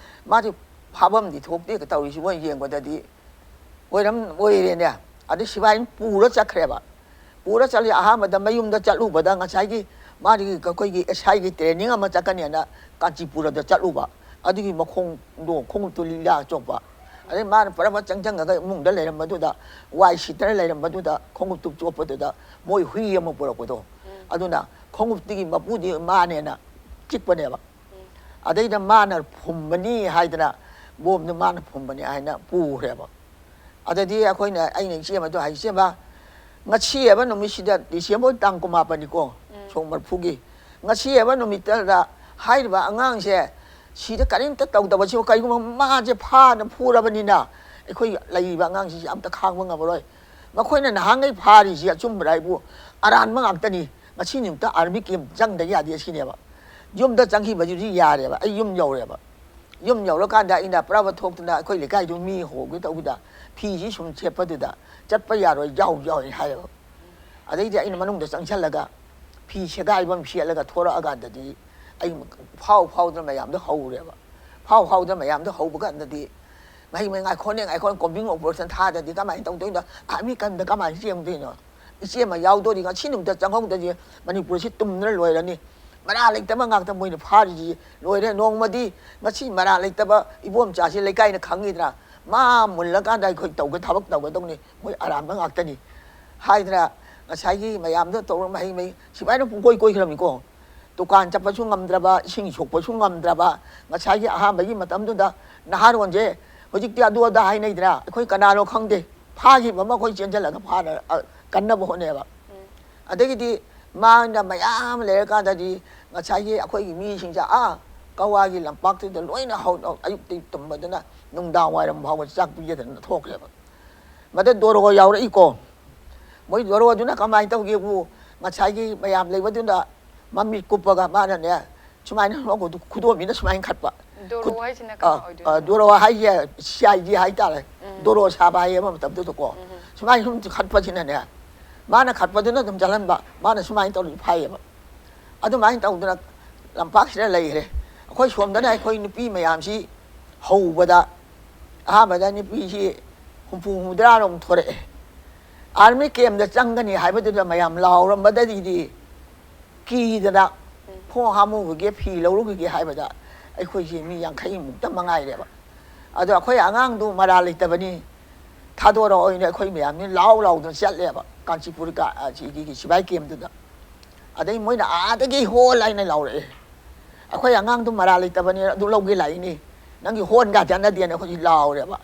ꯃꯥꯗꯤ ꯐꯥꯐꯝꯗꯤ ꯊꯣꯛꯇꯦ ꯇꯧꯔꯤꯁꯤ, ꯃꯣꯏ ꯌꯦꯡꯕꯗꯗꯤ ꯑꯣꯏꯔꯝ-, ꯑꯣꯏꯔꯦꯅꯦ꯫ ꯑꯗꯩ ꯁꯤꯐꯥꯏꯅ ꯄꯨꯔ ꯆꯠꯈ꯭ꯔꯦꯕ꯫ ꯄꯨꯔ ꯆꯠꯂꯤ꯫ ꯑꯍꯥꯟꯕꯗ ꯃꯌꯨꯝꯗ ꯆꯠꯂꯨꯕꯗ ꯉꯁꯥꯏꯒꯤ ꯃꯥꯒꯤ ꯑꯩꯈꯣꯏꯒꯤ ꯑꯦꯁ ꯑꯥꯏꯒꯤ ꯇ꯭ꯔꯦꯅꯤꯡ ꯑꯃ ꯆꯠꯀꯅꯦꯅ ꯀꯥꯟꯆꯤꯄꯨꯔꯗ ꯆꯠꯂꯨꯕ꯫ ꯑꯗꯨꯒꯤ ꯃꯈꯣꯡꯗꯣ, ꯈꯣꯡꯎꯞꯇꯨ ꯂꯤꯛꯂꯥ ꯆꯣꯠꯄ꯫ ꯑꯗꯩ ꯃꯥꯅ ꯄꯨꯔꯥ ꯆꯪꯁꯤꯟꯈ꯭ꯔꯒ ꯏꯃꯨꯡꯗ ꯂꯩꯔꯝꯕꯗꯨꯗ, ꯋꯥꯏ ꯁꯤꯠꯇꯅ ꯂꯩꯔꯝꯕꯗꯨꯗ, ꯈꯣꯡꯎꯞꯇꯨ ꯆꯣꯠꯄꯗꯨꯗ ꯃꯣꯏ ꯍꯨꯏ ꯑꯃ ꯄꯨꯔꯛꯄꯗꯣ, ꯑꯗꯨꯅ ꯈꯣꯡꯎꯞꯇꯨꯒꯤ ꯃꯄꯨꯗꯤ ꯃꯥꯅꯦꯅ ꯆꯤꯛꯄꯅꯦꯕ꯫ ꯑꯗꯩꯗ ꯃꯥꯅ ꯐꯨꯝꯕꯅꯤ ꯍꯥꯏꯗꯅ ꯕꯣꯝꯗꯨ ꯃꯥꯅ ꯐꯨꯝꯕꯅꯤ ꯍꯥꯏꯅ ꯄꯨꯈ꯭ꯔꯦꯕ꯫ ꯑꯗꯗꯤ ꯑꯩꯈꯣꯏꯅ, ꯑꯩꯅ ꯏꯆꯦ ꯑꯃꯗꯣ ꯍꯥꯏ, "ꯏꯆꯦꯃ, ꯉꯁꯤ ꯍꯥꯏꯕ ꯅꯨꯃꯤꯠꯁꯤꯗ, ꯗꯤꯁꯦꯝꯕꯔ ꯇꯥꯡ ꯀꯨꯟꯃꯥꯄꯟꯅꯤꯀꯣ, ꯁꯣꯛ ꯃꯔꯤꯐꯨꯒꯤ, ꯉꯁꯤ ꯍꯥꯏꯕ ꯅꯨꯃꯤꯠꯇꯗ ꯍꯥꯏꯔꯤꯕ ꯑꯉꯥꯡꯁꯦ ꯁꯤꯗ ꯀꯔꯤꯝꯇ ꯇꯧꯗꯕꯁꯤꯕꯨ, ꯀꯩꯒꯨꯝꯕ ꯃꯥꯁꯦ ꯐꯥꯅ ꯐꯨꯔꯕꯅꯤꯅ ꯑꯩꯈꯣꯏ ꯂꯩꯔꯤꯕ ꯑꯉꯥꯡꯁꯤꯡꯁꯦ ꯑꯝꯇ ꯈꯥꯡꯕ ꯉꯝꯃꯔꯣꯏ꯫ ꯃꯈꯣꯏꯅ ꯅꯍꯥꯟꯈꯩ ꯐꯥꯔꯤꯁꯤ ꯑꯆꯨꯝꯕꯔ ꯍꯥꯏꯕꯨ ꯑꯔꯥꯟꯕ ꯉꯥꯛꯇꯅꯤ꯫ ꯉꯁꯤ ꯅꯨꯃꯤꯠꯇ ꯑꯥꯔꯃꯤ ꯀꯦꯝ ꯆꯪꯗ ꯌꯥꯗꯦ ꯁꯤꯅꯦꯕ꯫ ꯌꯨꯝꯗ ꯆꯪꯈꯤꯕꯗꯨꯗꯤ ꯌꯥꯔꯦꯕ, ꯑꯩ ꯌꯨꯝ ꯌꯧꯔꯦꯕ꯫ ꯌꯨꯝ ꯌꯧꯔꯀꯥꯟꯗ ꯑꯩꯅ ꯄꯨꯔꯥ ꯊꯣꯛꯇꯅ ꯑꯩꯈꯣꯏ ꯂꯩꯀꯥꯏꯗꯨ ꯃꯤ ꯍꯧꯒꯦ ꯇꯧꯕꯗ ꯐꯤꯁꯤ ꯁꯨꯝ ꯁꯦꯠꯄꯗꯨꯗ ꯆꯠꯄ ꯌꯥꯔꯣꯏ, ꯌꯥꯎ ꯌꯥꯎꯏ ꯍꯥꯏꯌꯦꯕ꯫ ꯑꯗꯩꯗꯤ ꯑꯩꯅ ꯃꯅꯨꯡꯗ ꯆꯪꯁꯤꯜꯂꯒ ꯐꯤ ꯁꯦꯒꯥꯏꯕ ꯑꯃ ꯁꯦꯠꯂꯒ ꯊꯣꯔꯛꯑꯀꯥꯟꯗꯗꯤ ꯑꯩ ꯐꯥꯎ ꯐꯥꯎꯗꯅ ꯃꯌꯥꯝꯗꯣ ꯍꯧꯔꯦꯕ꯫ ꯐꯥꯎ ꯐꯥꯎꯗꯅ ꯃꯌꯥꯝꯗꯣ ꯍꯧꯕ ꯀꯥꯟꯗꯗꯤ ꯃꯍꯩ ꯃꯍꯩ ꯉꯥꯏꯈꯣꯅꯦ, ꯉꯥꯏꯈꯣꯅꯦ, ꯀꯣꯝꯕꯤꯡ ꯑꯣꯄꯔꯦꯁꯟ ꯊꯥꯗ꯭ꯔꯗꯤ ꯀꯃꯥꯏꯅ ꯇꯧꯗꯣꯏꯅꯣ? ꯑꯥꯔꯃꯤ ꯀꯟꯗ ꯀꯃꯥꯏꯅ ꯆꯦꯟꯗꯣꯏꯅꯣ? ꯏꯆꯦ ꯑꯃ ꯌꯥꯎꯗꯣꯔꯤ, ꯉꯁꯤ ꯅꯨꯃꯤꯠꯇ ꯆꯪꯍꯧꯗ꯭ꯔꯗꯤ ꯃꯅꯤꯄꯨꯔꯁꯤ ꯇꯨꯝꯗꯅ ꯂꯣꯏꯔꯅꯤ꯫ ꯃꯔꯥ ꯂꯩꯇꯕ ꯉꯥꯛꯇ ꯃꯣꯏꯅ ꯐꯥꯔꯤꯁꯤ ꯂꯣꯏꯔꯦ꯫ ꯅꯣꯡꯃꯗꯤ ꯉꯁꯤ ꯃꯔꯥ ꯂꯩꯇꯕ ꯏꯕꯣꯝꯆꯥꯁꯤ ꯂꯩꯀꯥꯏꯅ ꯈꯪꯉꯤꯗꯅ, ꯃꯥ ꯃꯨꯜꯂꯀꯥꯟꯗ ꯑꯩꯈꯣꯏ ꯇꯧꯒꯦ, ꯊꯕꯛ ꯇꯧꯒꯗꯧꯅꯤ, ꯃꯣꯏ ꯑꯔꯥꯟꯕ ꯉꯥꯛꯇꯅꯤ ꯍꯥꯏꯗꯅ ꯉꯁꯥꯏꯒꯤ ꯃꯌꯥꯝꯗꯣ ꯇꯧꯔ ꯃꯍꯩ ꯃꯍꯩ ꯁꯨꯃꯥꯏꯅ ꯄꯨꯡꯀꯣꯏ ꯀꯣꯏꯈ꯭ꯔꯕꯅꯤꯀꯣ꯫ ꯗꯨꯀꯥꯟ ꯆꯠꯄꯁꯨ ꯉꯝꯗ꯭ꯔꯕ, ꯏꯁꯤꯡ ꯁꯣꯛꯄꯁꯨ ꯉꯝꯗ꯭ꯔꯕ, ꯉꯁꯥꯏꯒꯤ ꯑꯍꯥꯟꯕꯒꯤ ꯃꯇꯝꯗꯨꯗ ꯅꯍꯥꯔꯣꯟꯁꯦ ꯍꯧꯖꯤꯛꯇꯤ ꯑꯗꯨ ꯑꯗꯥ ꯍꯥꯏꯅꯩꯗꯅ, ꯑꯩꯈꯣꯏ ꯀꯅꯥꯅꯣ ꯈꯪꯗꯦ, ꯐꯥꯈꯤꯕ ꯑꯃ ꯑꯩꯈꯣꯏ ꯆꯦꯟꯁꯤꯜꯂꯒ ꯐꯥꯅ-, ꯑ, ꯀꯟꯅꯕ ꯍꯣꯠꯅꯩꯌꯦꯕ꯫ ꯑꯗꯒꯤꯗꯤ ꯃꯥꯅ ꯃꯌꯥꯝ ꯂꯩꯔꯀꯥꯟꯗꯗꯤ ꯉꯁꯥꯏꯒꯤ ꯑꯩꯈꯣꯏꯒꯤ ꯃꯤꯁꯤꯡꯁꯦ ꯑꯥ ꯀꯋꯥꯒꯤ ꯂꯝꯄꯥꯛꯇꯨꯗ ꯂꯣꯏꯅ ꯍꯧ-, ꯑꯌꯨꯛꯇꯒꯤ ꯇꯨꯝꯕꯗꯨꯅ ꯅꯨꯡꯗꯥꯡ ꯋꯥꯏꯔꯝ ꯐꯥꯎꯕ ꯆꯥꯛ ꯄꯤꯖꯗꯅ ꯊꯣꯛꯈ꯭ꯔꯦꯕ꯫ ꯃꯗ ꯗꯣꯔꯣ ꯌꯥꯎꯔꯛꯏꯀꯣ꯫ ꯃꯣꯏ ꯗꯣꯔꯣꯗꯨꯅ ꯀꯃꯥꯏꯅ ꯇꯧꯒꯦꯕꯨ, ꯉꯁꯥꯏꯒꯤ ꯃꯌꯥꯝ ꯂꯩꯕꯗꯨꯅ ꯃꯃꯤꯠ ꯀꯨꯞꯄꯒ ꯃꯥꯅꯅꯦ, ꯁꯨꯃꯥꯏꯅ ꯈꯨꯗꯣꯝꯕꯤꯅ ꯁꯨꯃꯥꯏꯅ ꯈꯠꯄ꯫ ꯗꯣꯔꯣ ꯈꯨꯠ-, ꯍꯥꯏꯁꯤꯅ ꯑ, ꯀꯅꯥ ꯑ, ꯑꯣꯏꯗꯣꯏꯅꯣ? ꯗꯣꯔꯣ ꯍꯥꯏꯁꯦ ꯁꯤ ꯑꯥꯏ ꯗꯤ ꯍꯥꯏꯇꯥꯔꯦ꯫ ꯎꯝ꯫ ꯗꯣꯔꯣ ꯁꯥꯕ ꯍꯥꯏꯌꯦꯕ ꯃꯇꯝꯗꯨꯗꯀꯣ꯫ ꯎꯝ꯫ ꯁꯨꯃꯥꯏꯅ ꯁꯨꯝ ꯈꯠꯄꯁꯤꯅꯅꯦ, ꯃꯥꯅ ꯈꯠꯄꯗꯨꯅ ꯑꯗꯨꯝ ꯆꯠꯍꯟꯕ, ꯃꯥꯅ ꯁꯨꯃꯥꯏꯅ ꯇꯧꯔꯗꯤ ꯐꯥꯏꯌꯦꯕ꯫ ꯑꯗꯨꯃꯥꯏꯅ ꯇꯧꯗꯅ ꯂꯝꯄꯥꯛꯁꯤꯗ ꯂꯩꯈ꯭ꯔꯦ꯫ ꯑꯩꯈꯣꯏ ꯁꯣꯝꯗꯅ ꯑꯩꯈꯣꯏ ꯅꯨꯄꯤ ꯃꯌꯥꯝꯁꯤ ꯍꯧꯕꯗ ꯑꯍꯥꯟꯕꯗ ꯅꯨꯄꯤꯁꯤ ꯍꯨꯝꯐꯨ ꯍꯨꯝꯐꯨꯇꯔꯥꯔꯣꯝ ꯊꯣꯔꯛꯑꯦ꯫ ꯑꯥꯔꯃꯤ ꯀꯦꯝꯗ ꯆꯪꯒꯅꯤ ꯍꯥꯏꯕꯗꯨꯗ ꯃꯌꯥꯝ ꯂꯥꯎꯔꯝꯕꯗꯒꯤꯗꯤ ꯀꯤꯗꯅ ꯎꯝ꯫ ꯈꯣꯡ ꯍꯥꯝꯃꯨꯈꯤꯒꯦ, ꯐꯤ ꯂꯧꯔꯨꯈꯤꯒꯦ ꯍꯥꯏꯕꯗ ꯑꯩꯈꯣꯏꯁꯤ ꯃꯤ ꯌꯥꯡꯈꯩꯃꯨꯛꯇ ꯃꯉꯥꯏꯔꯦꯕ꯫ ꯑꯗꯣ ꯑꯩꯈꯣꯏ ꯑꯉꯥꯡꯗꯨ ꯃꯔꯥ ꯂꯩꯇꯕꯅꯤ, ꯊꯥꯗꯣꯔꯛꯑꯣꯅ ꯑꯩꯈꯣꯏ ꯃꯌꯥꯝꯅꯤ ꯂꯥꯎ ꯂꯥꯎꯗꯅ ꯆꯠꯂꯦꯕ ꯀꯥꯟꯆꯤꯄꯨꯔ ꯀ-, ꯑꯁꯤꯒꯤ ꯁꯤꯐꯥꯏ ꯀꯦꯝꯗꯨꯗ꯫ ꯑꯗꯩ ꯃꯣꯏꯅ ꯑꯥꯗꯒꯤ ꯍꯣꯜ ꯍꯥꯏꯅ ꯂꯥꯎꯔꯛꯑꯦ, "ꯑꯩꯈꯣꯏ ꯑꯉꯥꯡꯗꯨ ꯃꯔꯥ ꯂꯩꯇꯕꯅꯤ, ꯑꯗꯨ ꯂꯧꯒꯦ ꯂꯥꯛꯏꯅꯤ, ꯅꯪꯒꯤ ꯍꯣꯟꯒ ꯆꯠꯅꯗꯦꯅ ꯑꯩꯈꯣꯏꯁꯤ ꯂꯥꯎꯔꯦꯕ꯫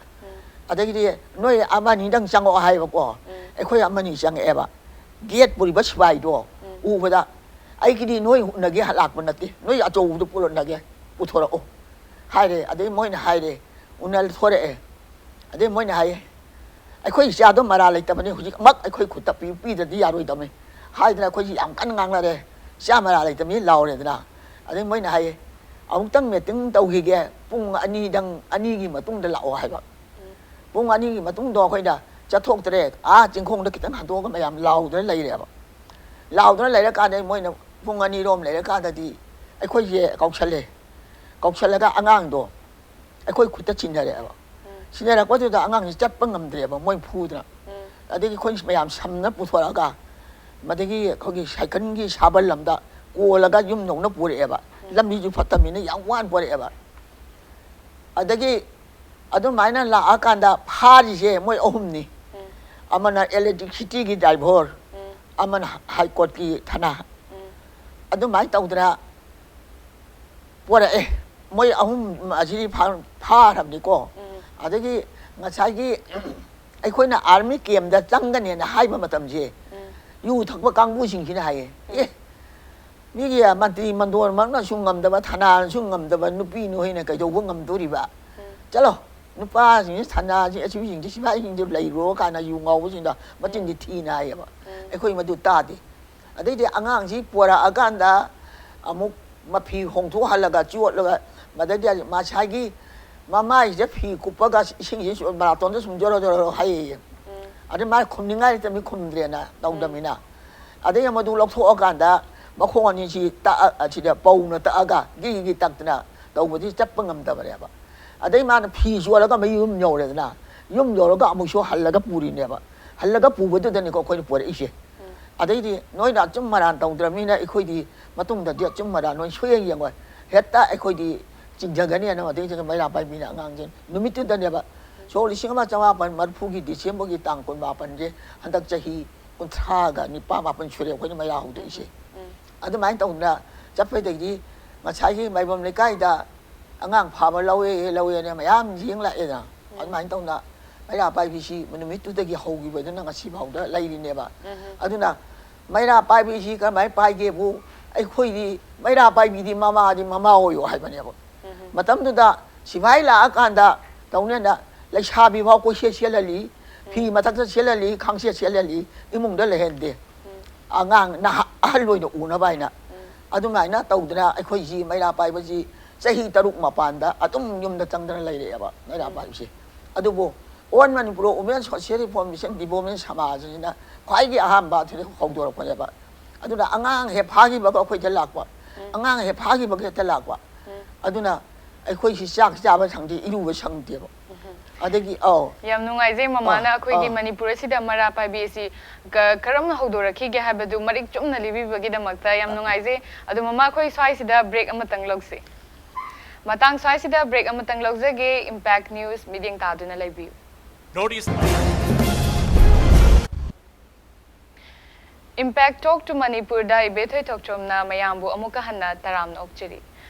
ꯑꯗꯒꯤꯗꯤ ꯅꯣꯏ ꯑꯃ ꯑꯅꯤꯗꯪ ꯆꯪꯉꯛꯑꯣ ꯍꯥꯏꯕꯀꯣ꯫ ꯑꯩꯈꯣꯏ ꯑꯃ ꯑꯅꯤ ꯆꯪꯉꯛꯑꯦꯕ꯫ ꯒꯦꯠ ꯄꯨꯔꯤꯕ ꯁꯤꯐꯥꯏꯗꯣ ꯎꯕꯗ, "ꯑꯩꯒꯤꯗꯤ ꯅꯣꯏ ꯎꯅꯒꯦ ꯂꯥꯛꯄ ꯅꯠꯇꯦ, ꯅꯣꯏ ꯑꯆꯧꯕꯗꯨ ꯄꯨꯔꯛꯅꯒꯦ, ꯄꯨꯊꯣꯔꯛꯑꯣ" ꯍꯥꯏꯔꯦ꯫ ꯑꯗꯩ ꯃꯣꯏꯅ ꯍꯥꯏꯔꯦ, ꯎꯅꯊꯣꯔꯛꯑꯦ꯫ ꯑꯗꯩ ꯃꯣꯏꯅ ꯍꯥꯏꯌꯦ, "ꯑꯩꯈꯣꯏ ꯏꯆꯥꯗꯣ ꯃꯔꯥ ꯂꯩꯇꯕꯅꯤ, ꯍꯧꯖꯤꯛꯃꯛ ꯑꯩꯈꯣꯏ ꯈꯨꯠꯇ ꯄꯤ-, ꯄꯤꯗ꯭ꯔꯗꯤ ꯌꯥꯔꯣꯏꯗꯕꯅꯤ" ꯍꯥꯏꯗꯅ ꯑꯩꯈꯣꯏꯁꯤ ꯌꯥꯝ ꯀꯟꯅ ꯉꯥꯡꯅꯔꯦ꯫ "ꯏꯆꯥ ꯃꯔꯥ ꯂꯩꯇꯕꯅꯤ" ꯂꯥꯎꯔꯦꯗꯅ꯫ ꯑꯗꯩ ꯃꯣꯏꯅ ꯍꯥꯏꯌꯦ, "ꯑꯃꯨꯛꯇꯪ ꯃꯤꯇꯤꯡ ꯇꯧꯈꯤꯒꯦ, ꯄꯨꯡ ꯑꯅꯤꯗꯪ, ꯑꯅꯤꯒꯤ ꯃꯇꯨꯡꯗ ꯂꯥꯛꯑꯣ" ꯍꯥꯏꯕ꯫ ꯄꯨꯡ ꯑꯅꯤꯒꯤ ꯃꯇꯨꯡꯗꯣ ꯑꯩꯈꯣꯏꯅ ꯆꯠꯊꯣꯛꯇ꯭ꯔꯦ꯫ ꯑꯥ ꯆꯤꯡꯈꯣꯡꯗ ꯈꯤꯇꯪ ꯍꯟꯗꯣꯛꯑꯒ ꯃꯌꯥꯝ ꯂꯥꯎꯗꯅ ꯂꯩꯔꯦꯕ꯫ ꯂꯥꯎꯗꯅ ꯂꯩꯔꯀꯥꯟꯗ ꯃꯣꯏꯅ ꯄꯨꯡ ꯑꯅꯤꯔꯣꯝ ꯂꯩꯔꯀꯥꯟꯗꯗꯤ ꯑꯩꯈꯣꯏꯁꯦ ꯀꯧꯁꯜꯂꯦ꯫ ꯀꯧꯁꯜꯂꯒ ꯑꯉꯥꯡꯗꯣ ꯑꯩꯈꯣꯏ ꯈꯨꯠꯇ ꯁꯤꯟꯅꯔꯛꯑꯦꯕ꯫ ꯁꯤꯟꯅꯔꯛꯄꯗꯨꯗ ꯑꯉꯥꯡꯁꯤ ꯆꯠꯄ ꯉꯝꯗ꯭ꯔꯦꯕ, ꯃꯣꯏ ꯐꯨꯗꯅ꯫ ꯑꯗꯒꯤ ꯑꯩꯈꯣꯏ ꯃꯌꯥꯝ ꯁꯝꯅ ꯄꯨꯊꯣꯔꯛꯑꯒ, ꯃꯗꯒꯤ ꯑꯩꯈꯣꯏꯒꯤ ꯁꯥꯏꯀꯜꯒꯤ ꯁꯥꯕꯜ ꯑꯃꯗ ꯀꯣꯜꯂꯒ ꯌꯨꯝ ꯌꯧꯅ ꯄꯨꯔꯛꯑꯦꯕ꯫ ꯂꯝꯕꯤꯁꯨ ꯐꯠꯇꯕꯅꯤꯅ ꯌꯥꯝ ꯋꯥꯅ ꯄꯨꯔꯛꯑꯦꯕ꯫ ꯑꯗꯒꯤ ꯑꯗꯨꯃꯥꯏꯅ ꯂꯥꯛꯑꯀꯥꯟꯗ ꯐꯥꯔꯤꯁꯦ ꯃꯣꯏ ꯑꯍꯨꯝꯅꯤ꯫ ꯑꯃꯅ ꯏꯂꯦꯛꯇ꯭ꯔꯤꯁꯤꯇꯤꯒꯤ ꯗ꯭ꯔꯥꯏꯚꯔ, ꯑꯃꯅ ꯍꯥꯏ ꯀꯣꯔꯠꯀꯤ ꯊꯅꯥ꯫ ꯑꯗꯨꯃꯥꯏꯅ ꯇꯧꯗꯅ ꯄꯣꯔꯛꯑꯦ꯫ ꯃꯣꯏ ꯑꯍꯨꯝ ꯑꯁꯤꯗꯤ ꯐꯥ-, ꯐꯥꯔꯕꯅꯤꯀꯣ꯫ ꯑꯗꯒꯤ ꯉꯁꯥꯏꯒꯤ ꯑꯩꯈꯣꯏꯅ ꯑꯥꯔꯃꯤ ꯀꯦꯝꯗ ꯆꯪꯒꯅꯦꯅ ꯍꯥꯏꯕ ꯃꯇꯝꯁꯦ, ꯌꯨ ꯊꯛꯄ ꯀꯥꯡꯕꯨꯁꯤꯡꯁꯤꯅ ꯍꯥꯏꯌꯦ, "ꯑꯦ, ꯃꯤꯒꯤ ꯃꯟꯇ꯭ꯔꯤ ꯃꯟꯗꯣꯟꯃꯛꯅꯁꯨ ꯉꯝꯗꯕ, ꯊꯅꯥꯅꯁꯨ ꯉꯝꯗꯕ ꯅꯨꯄꯤ ꯅꯣꯏꯅ ꯀꯩꯗꯧꯕ ꯉꯝꯗꯣꯔꯤꯕ? ꯆꯠꯂꯣ, ꯅꯨꯄꯥꯁꯤꯡꯁꯤ, ꯊꯅꯥꯁꯤ, ꯑꯁꯤꯕꯁꯤꯡꯁꯤ, ꯁꯤꯐꯥꯏꯁꯤꯡꯁꯤ ꯂꯩꯔꯣ" ꯀꯥꯏꯅ ꯌꯨ ꯉꯥꯎꯕꯁꯤꯡꯗ ꯃꯆꯤꯟꯗꯤ ꯊꯤꯅ ꯍꯥꯏꯌꯦꯕ꯫ ꯑꯩꯈꯣꯏ ꯃꯗꯨ ꯇꯥꯗꯦ꯫ ꯑꯗꯩꯗꯤ ꯑꯉꯥꯡꯁꯤ ꯄꯣꯔꯛꯑꯀꯥꯟꯗ ꯑꯃꯨꯛ ꯃꯐꯤ ꯍꯣꯡꯗꯣꯛꯍꯜꯂꯒ ꯆꯣꯠꯂꯒ, ꯃꯗꯩꯗꯤ ꯃꯁꯥꯒꯤ ꯃꯃꯥꯏꯁꯤꯗ ꯐꯤ ꯀꯨꯞꯄꯒ ꯏꯁꯤꯡꯁꯤ ꯁꯨꯝ ꯃꯅꯥꯇꯣꯟꯗ ꯁꯨꯝ ꯖꯣꯔꯣ ꯖꯣꯔꯣ ꯍꯩꯌꯦ꯫ ꯑꯗꯩ ꯃꯥꯅ ꯈꯨꯝꯅꯤꯡꯉꯥꯏ ꯂꯩꯇꯕꯅꯤ, ꯈꯨꯝꯗ꯭ꯔꯦꯅ ꯇꯧꯗꯕꯅꯤꯅ꯫ ꯑꯗꯩ ꯃꯗꯨ ꯂꯧꯊꯣꯛꯑꯀꯥꯟꯗ ꯃꯈꯣꯡ ꯑꯅꯤꯁꯤ ꯇꯛꯑ-, ꯑꯁꯤꯗ ꯄꯧꯅ ꯇꯛꯑꯒ ꯒꯤꯒꯤ ꯇꯛꯇꯅ ꯇꯧꯕꯗꯤ ꯆꯠꯄ ꯉꯝꯗꯕꯅꯦꯕ꯫ ꯑꯗꯩ ꯃꯥꯅ ꯐꯤ ꯆꯣꯜꯂꯒ ꯃꯌꯨꯝ ꯌꯧꯔꯦꯗꯅ, ꯌꯨꯝ ꯌꯧꯔꯒ ꯑꯃꯨꯛꯁꯨ ꯍꯜꯂꯒ ꯄꯨꯔꯤꯅꯦꯕ꯫ ꯍꯜꯂꯒ ꯄꯨꯕꯗꯨꯗꯅꯤꯀꯣ ꯑꯩꯈꯣꯏꯅ ꯄꯨꯔꯛꯏꯁꯦ꯫ ꯑꯗꯩꯗꯤ ꯅꯣꯏꯅ ꯑꯆꯨꯝ ꯑꯔꯥꯟ ꯇꯧꯗ꯭ꯔꯕꯅꯤꯅ ꯑꯩꯈꯣꯏꯗꯤ ꯃꯇꯨꯡꯗꯗꯤ ꯑꯆꯨꯝ ꯑꯔꯥꯟ ꯅꯣꯏ ꯁꯨꯡꯌꯦꯡ ꯌꯦꯡꯉꯣꯏ꯫ ꯍꯦꯛꯇ ꯑꯩꯈꯣꯏꯗꯤ ꯆꯤꯡꯊꯒꯅꯤꯅ ꯑꯗꯩ ꯃꯩꯔꯥ ꯄꯥꯏꯕꯤꯅ ꯑꯉꯥꯡꯁꯦ ꯅꯨꯃꯤꯠꯇꯨꯗꯅꯦꯕ, ꯁꯣꯛ ꯂꯤꯁꯤꯡ ꯑꯃ ꯆꯃꯥꯄꯟ ꯃꯔꯤꯐꯨꯒꯤ ꯗꯤꯁꯦꯝꯕꯔꯒꯤ ꯇꯥꯡ ꯀꯨꯟꯃꯥꯄꯟꯁꯦ ꯍꯟꯗꯛ ꯆꯍꯤ ꯀꯨꯟꯊ꯭ꯔꯥꯒ ꯅꯤꯄꯥꯟ ꯃꯥꯄꯟ ꯁꯨꯔꯦ ꯑꯩꯈꯣꯏꯅ ꯃꯩꯔꯥ ꯍꯧꯗꯣꯛꯏꯁꯦ꯫ ꯑꯗꯨꯃꯥꯏꯅ ꯇꯧꯗꯅ ꯆꯠꯄꯗꯒꯤꯗꯤ ꯉꯁꯥꯏꯒꯤ ꯃꯥꯏꯕꯝ ꯂꯩꯀꯥꯏꯗ ꯑꯉꯥꯡ ꯐꯥꯕ ꯂꯧꯋꯦ ꯂꯧꯋꯦꯅ ꯃꯌꯥꯝ ꯌꯦꯡ ꯂꯥꯛꯑꯦꯗꯅ꯫ ꯑꯗꯨꯃꯥꯏꯅ ꯇꯧꯅ ꯃꯩꯔꯥ ꯄꯥꯏꯕꯤꯁꯤ ꯅꯨꯃꯤꯠꯇꯨꯗꯒꯤ ꯍꯧꯈꯤꯕꯗꯨꯅ ꯉꯁꯤ ꯐꯥꯎꯗ ꯂꯩꯔꯤꯅꯦꯕ꯫ ꯑꯗꯨꯅ ꯃꯩꯔꯥ ꯄꯥꯏꯕꯤꯁꯤ ꯀꯔꯝꯍꯥꯏꯅ ꯄꯥꯏꯒꯦꯕꯨ, ꯑꯩꯈꯣꯏꯗꯤ ꯃꯩꯔꯥ ꯄꯥꯏꯕꯤꯗꯤ ꯃꯃꯥꯗꯤ ꯃꯃꯥ ꯑꯣꯏꯌꯣ ꯍꯥꯏꯕꯅꯦꯕ꯫ ꯃꯇꯝꯗꯨꯗ ꯁꯤꯐꯥꯏ ꯂꯥꯛꯑꯀꯥꯟꯗ ꯇꯧꯅꯦꯅ ꯂꯩꯁꯥꯕꯤ ꯐꯥꯎ ꯀꯣꯏꯁꯦꯠ ꯁꯦꯠꯍꯜꯂꯤ, ꯐꯤ ꯃꯊꯛꯇ ꯁꯦꯠꯍꯜꯂꯤ, ꯈꯥꯡꯁꯦꯠ ꯁꯦꯠꯍꯜꯂꯤ, ꯏꯃꯨꯡꯗ ꯂꯩꯍꯟꯗꯦ꯫ ꯑꯉꯥꯡ ꯅꯍꯥ ꯑꯍꯜ ꯑꯣꯏꯅ ꯎꯅꯕ ꯍꯥꯏꯅ꯫ ꯑꯗꯨꯃꯥꯏꯅ ꯇꯧꯗꯅ ꯑꯩꯈꯣꯏꯁꯤ ꯃꯩꯔꯥ ꯄꯥꯏꯕꯁꯤ ꯆꯍꯤ ꯇꯔꯨꯛ ꯃꯄꯥꯟꯗ ꯑꯗꯨꯝ ꯌꯨꯝꯗ ꯆꯪꯗꯅ ꯂꯩꯔꯛꯑꯦꯕ ꯃꯩꯔꯥ ꯄꯥꯏꯕꯁꯤ꯫ ꯑꯗꯨꯕꯨ all Manipur women social reformation development ꯁꯃꯥꯖꯁꯤꯅ ꯈ꯭ꯋꯥꯏꯒꯤ ꯑꯍꯥꯟꯕ ꯑꯗꯨꯗ ꯍꯧꯗꯣꯔꯛꯄꯅꯦꯕ꯫ ꯑꯗꯨꯅ ꯑꯉꯥꯡ ꯍꯦꯛ ꯐꯥꯈꯤꯕꯒ ꯑꯩꯈꯣꯏꯗ ꯂꯥꯛꯄ, ꯑꯉꯥꯡ ꯍꯦꯛ ꯐꯥꯈꯤꯕꯒ ꯍꯦꯛꯇ ꯂꯥꯛꯄ꯫ ꯑꯗꯨꯅ ꯑꯩꯈꯣꯏꯁꯤ ꯆꯥꯛ ꯆꯥꯕ ꯁꯪꯗꯦ, ꯏꯔꯨꯕ ꯁꯪꯗꯦꯕ꯫ ꯑꯗꯒꯤ ꯑꯧ꯫ ꯌꯥꯝ ꯅꯨꯡꯉꯥꯏꯖꯩ ꯃꯃꯥꯅ ꯑꯥ, ꯑꯩꯈꯣꯏꯒꯤ ꯑꯥ꯫ ꯃꯅꯤꯄꯨꯔ ꯑꯁꯤꯗ ꯃꯩꯔꯥ ꯄꯥꯏꯕꯤ ꯑꯁꯤ ꯀ- ꯀꯔꯝꯅ ꯍꯧꯗꯣꯔꯛꯈꯤꯒꯦ ꯍꯥꯏꯕꯗꯨ ꯃꯔꯤꯛ ꯆꯨꯝꯅ ꯂꯤꯕꯤꯕꯒꯤꯗꯃꯛꯇ ꯌꯥꯝ ꯅꯨꯡꯉꯥꯏꯖꯩ꯫ ꯑꯗꯣ ꯃꯃꯥ, ꯑꯩꯈꯣꯏ ꯁ꯭ꯋꯥꯏꯁꯤꯗ ꯕ꯭ꯔꯦꯛ ꯑꯃꯇꯪ ꯂꯧꯁꯤ꯫ ꯃꯇꯥꯡ ꯁ꯭ꯋꯥꯏꯁꯤꯗ ꯕ꯭ꯔꯦꯛ ꯑꯃꯇꯪ ꯂꯧꯖꯒꯦ꯫ ꯏꯝꯄꯦꯛ ꯅ꯭ꯌꯨꯁ ꯃꯤꯠꯌꯦꯡ ꯇꯥꯗꯨꯅ ꯂꯩꯕꯤꯌꯨ꯫ North East Impact Talk to ꯃꯅꯤꯄꯨꯔꯗ ꯏꯕꯦꯊꯣꯏ ꯊꯣꯛꯆꯣꯝꯅ ꯃꯌꯥꯝꯕꯨ ꯑꯃꯨꯛꯀ ꯍꯟꯅ ꯇꯔꯥꯝꯅ ꯑꯣꯛꯆꯔꯤ꯫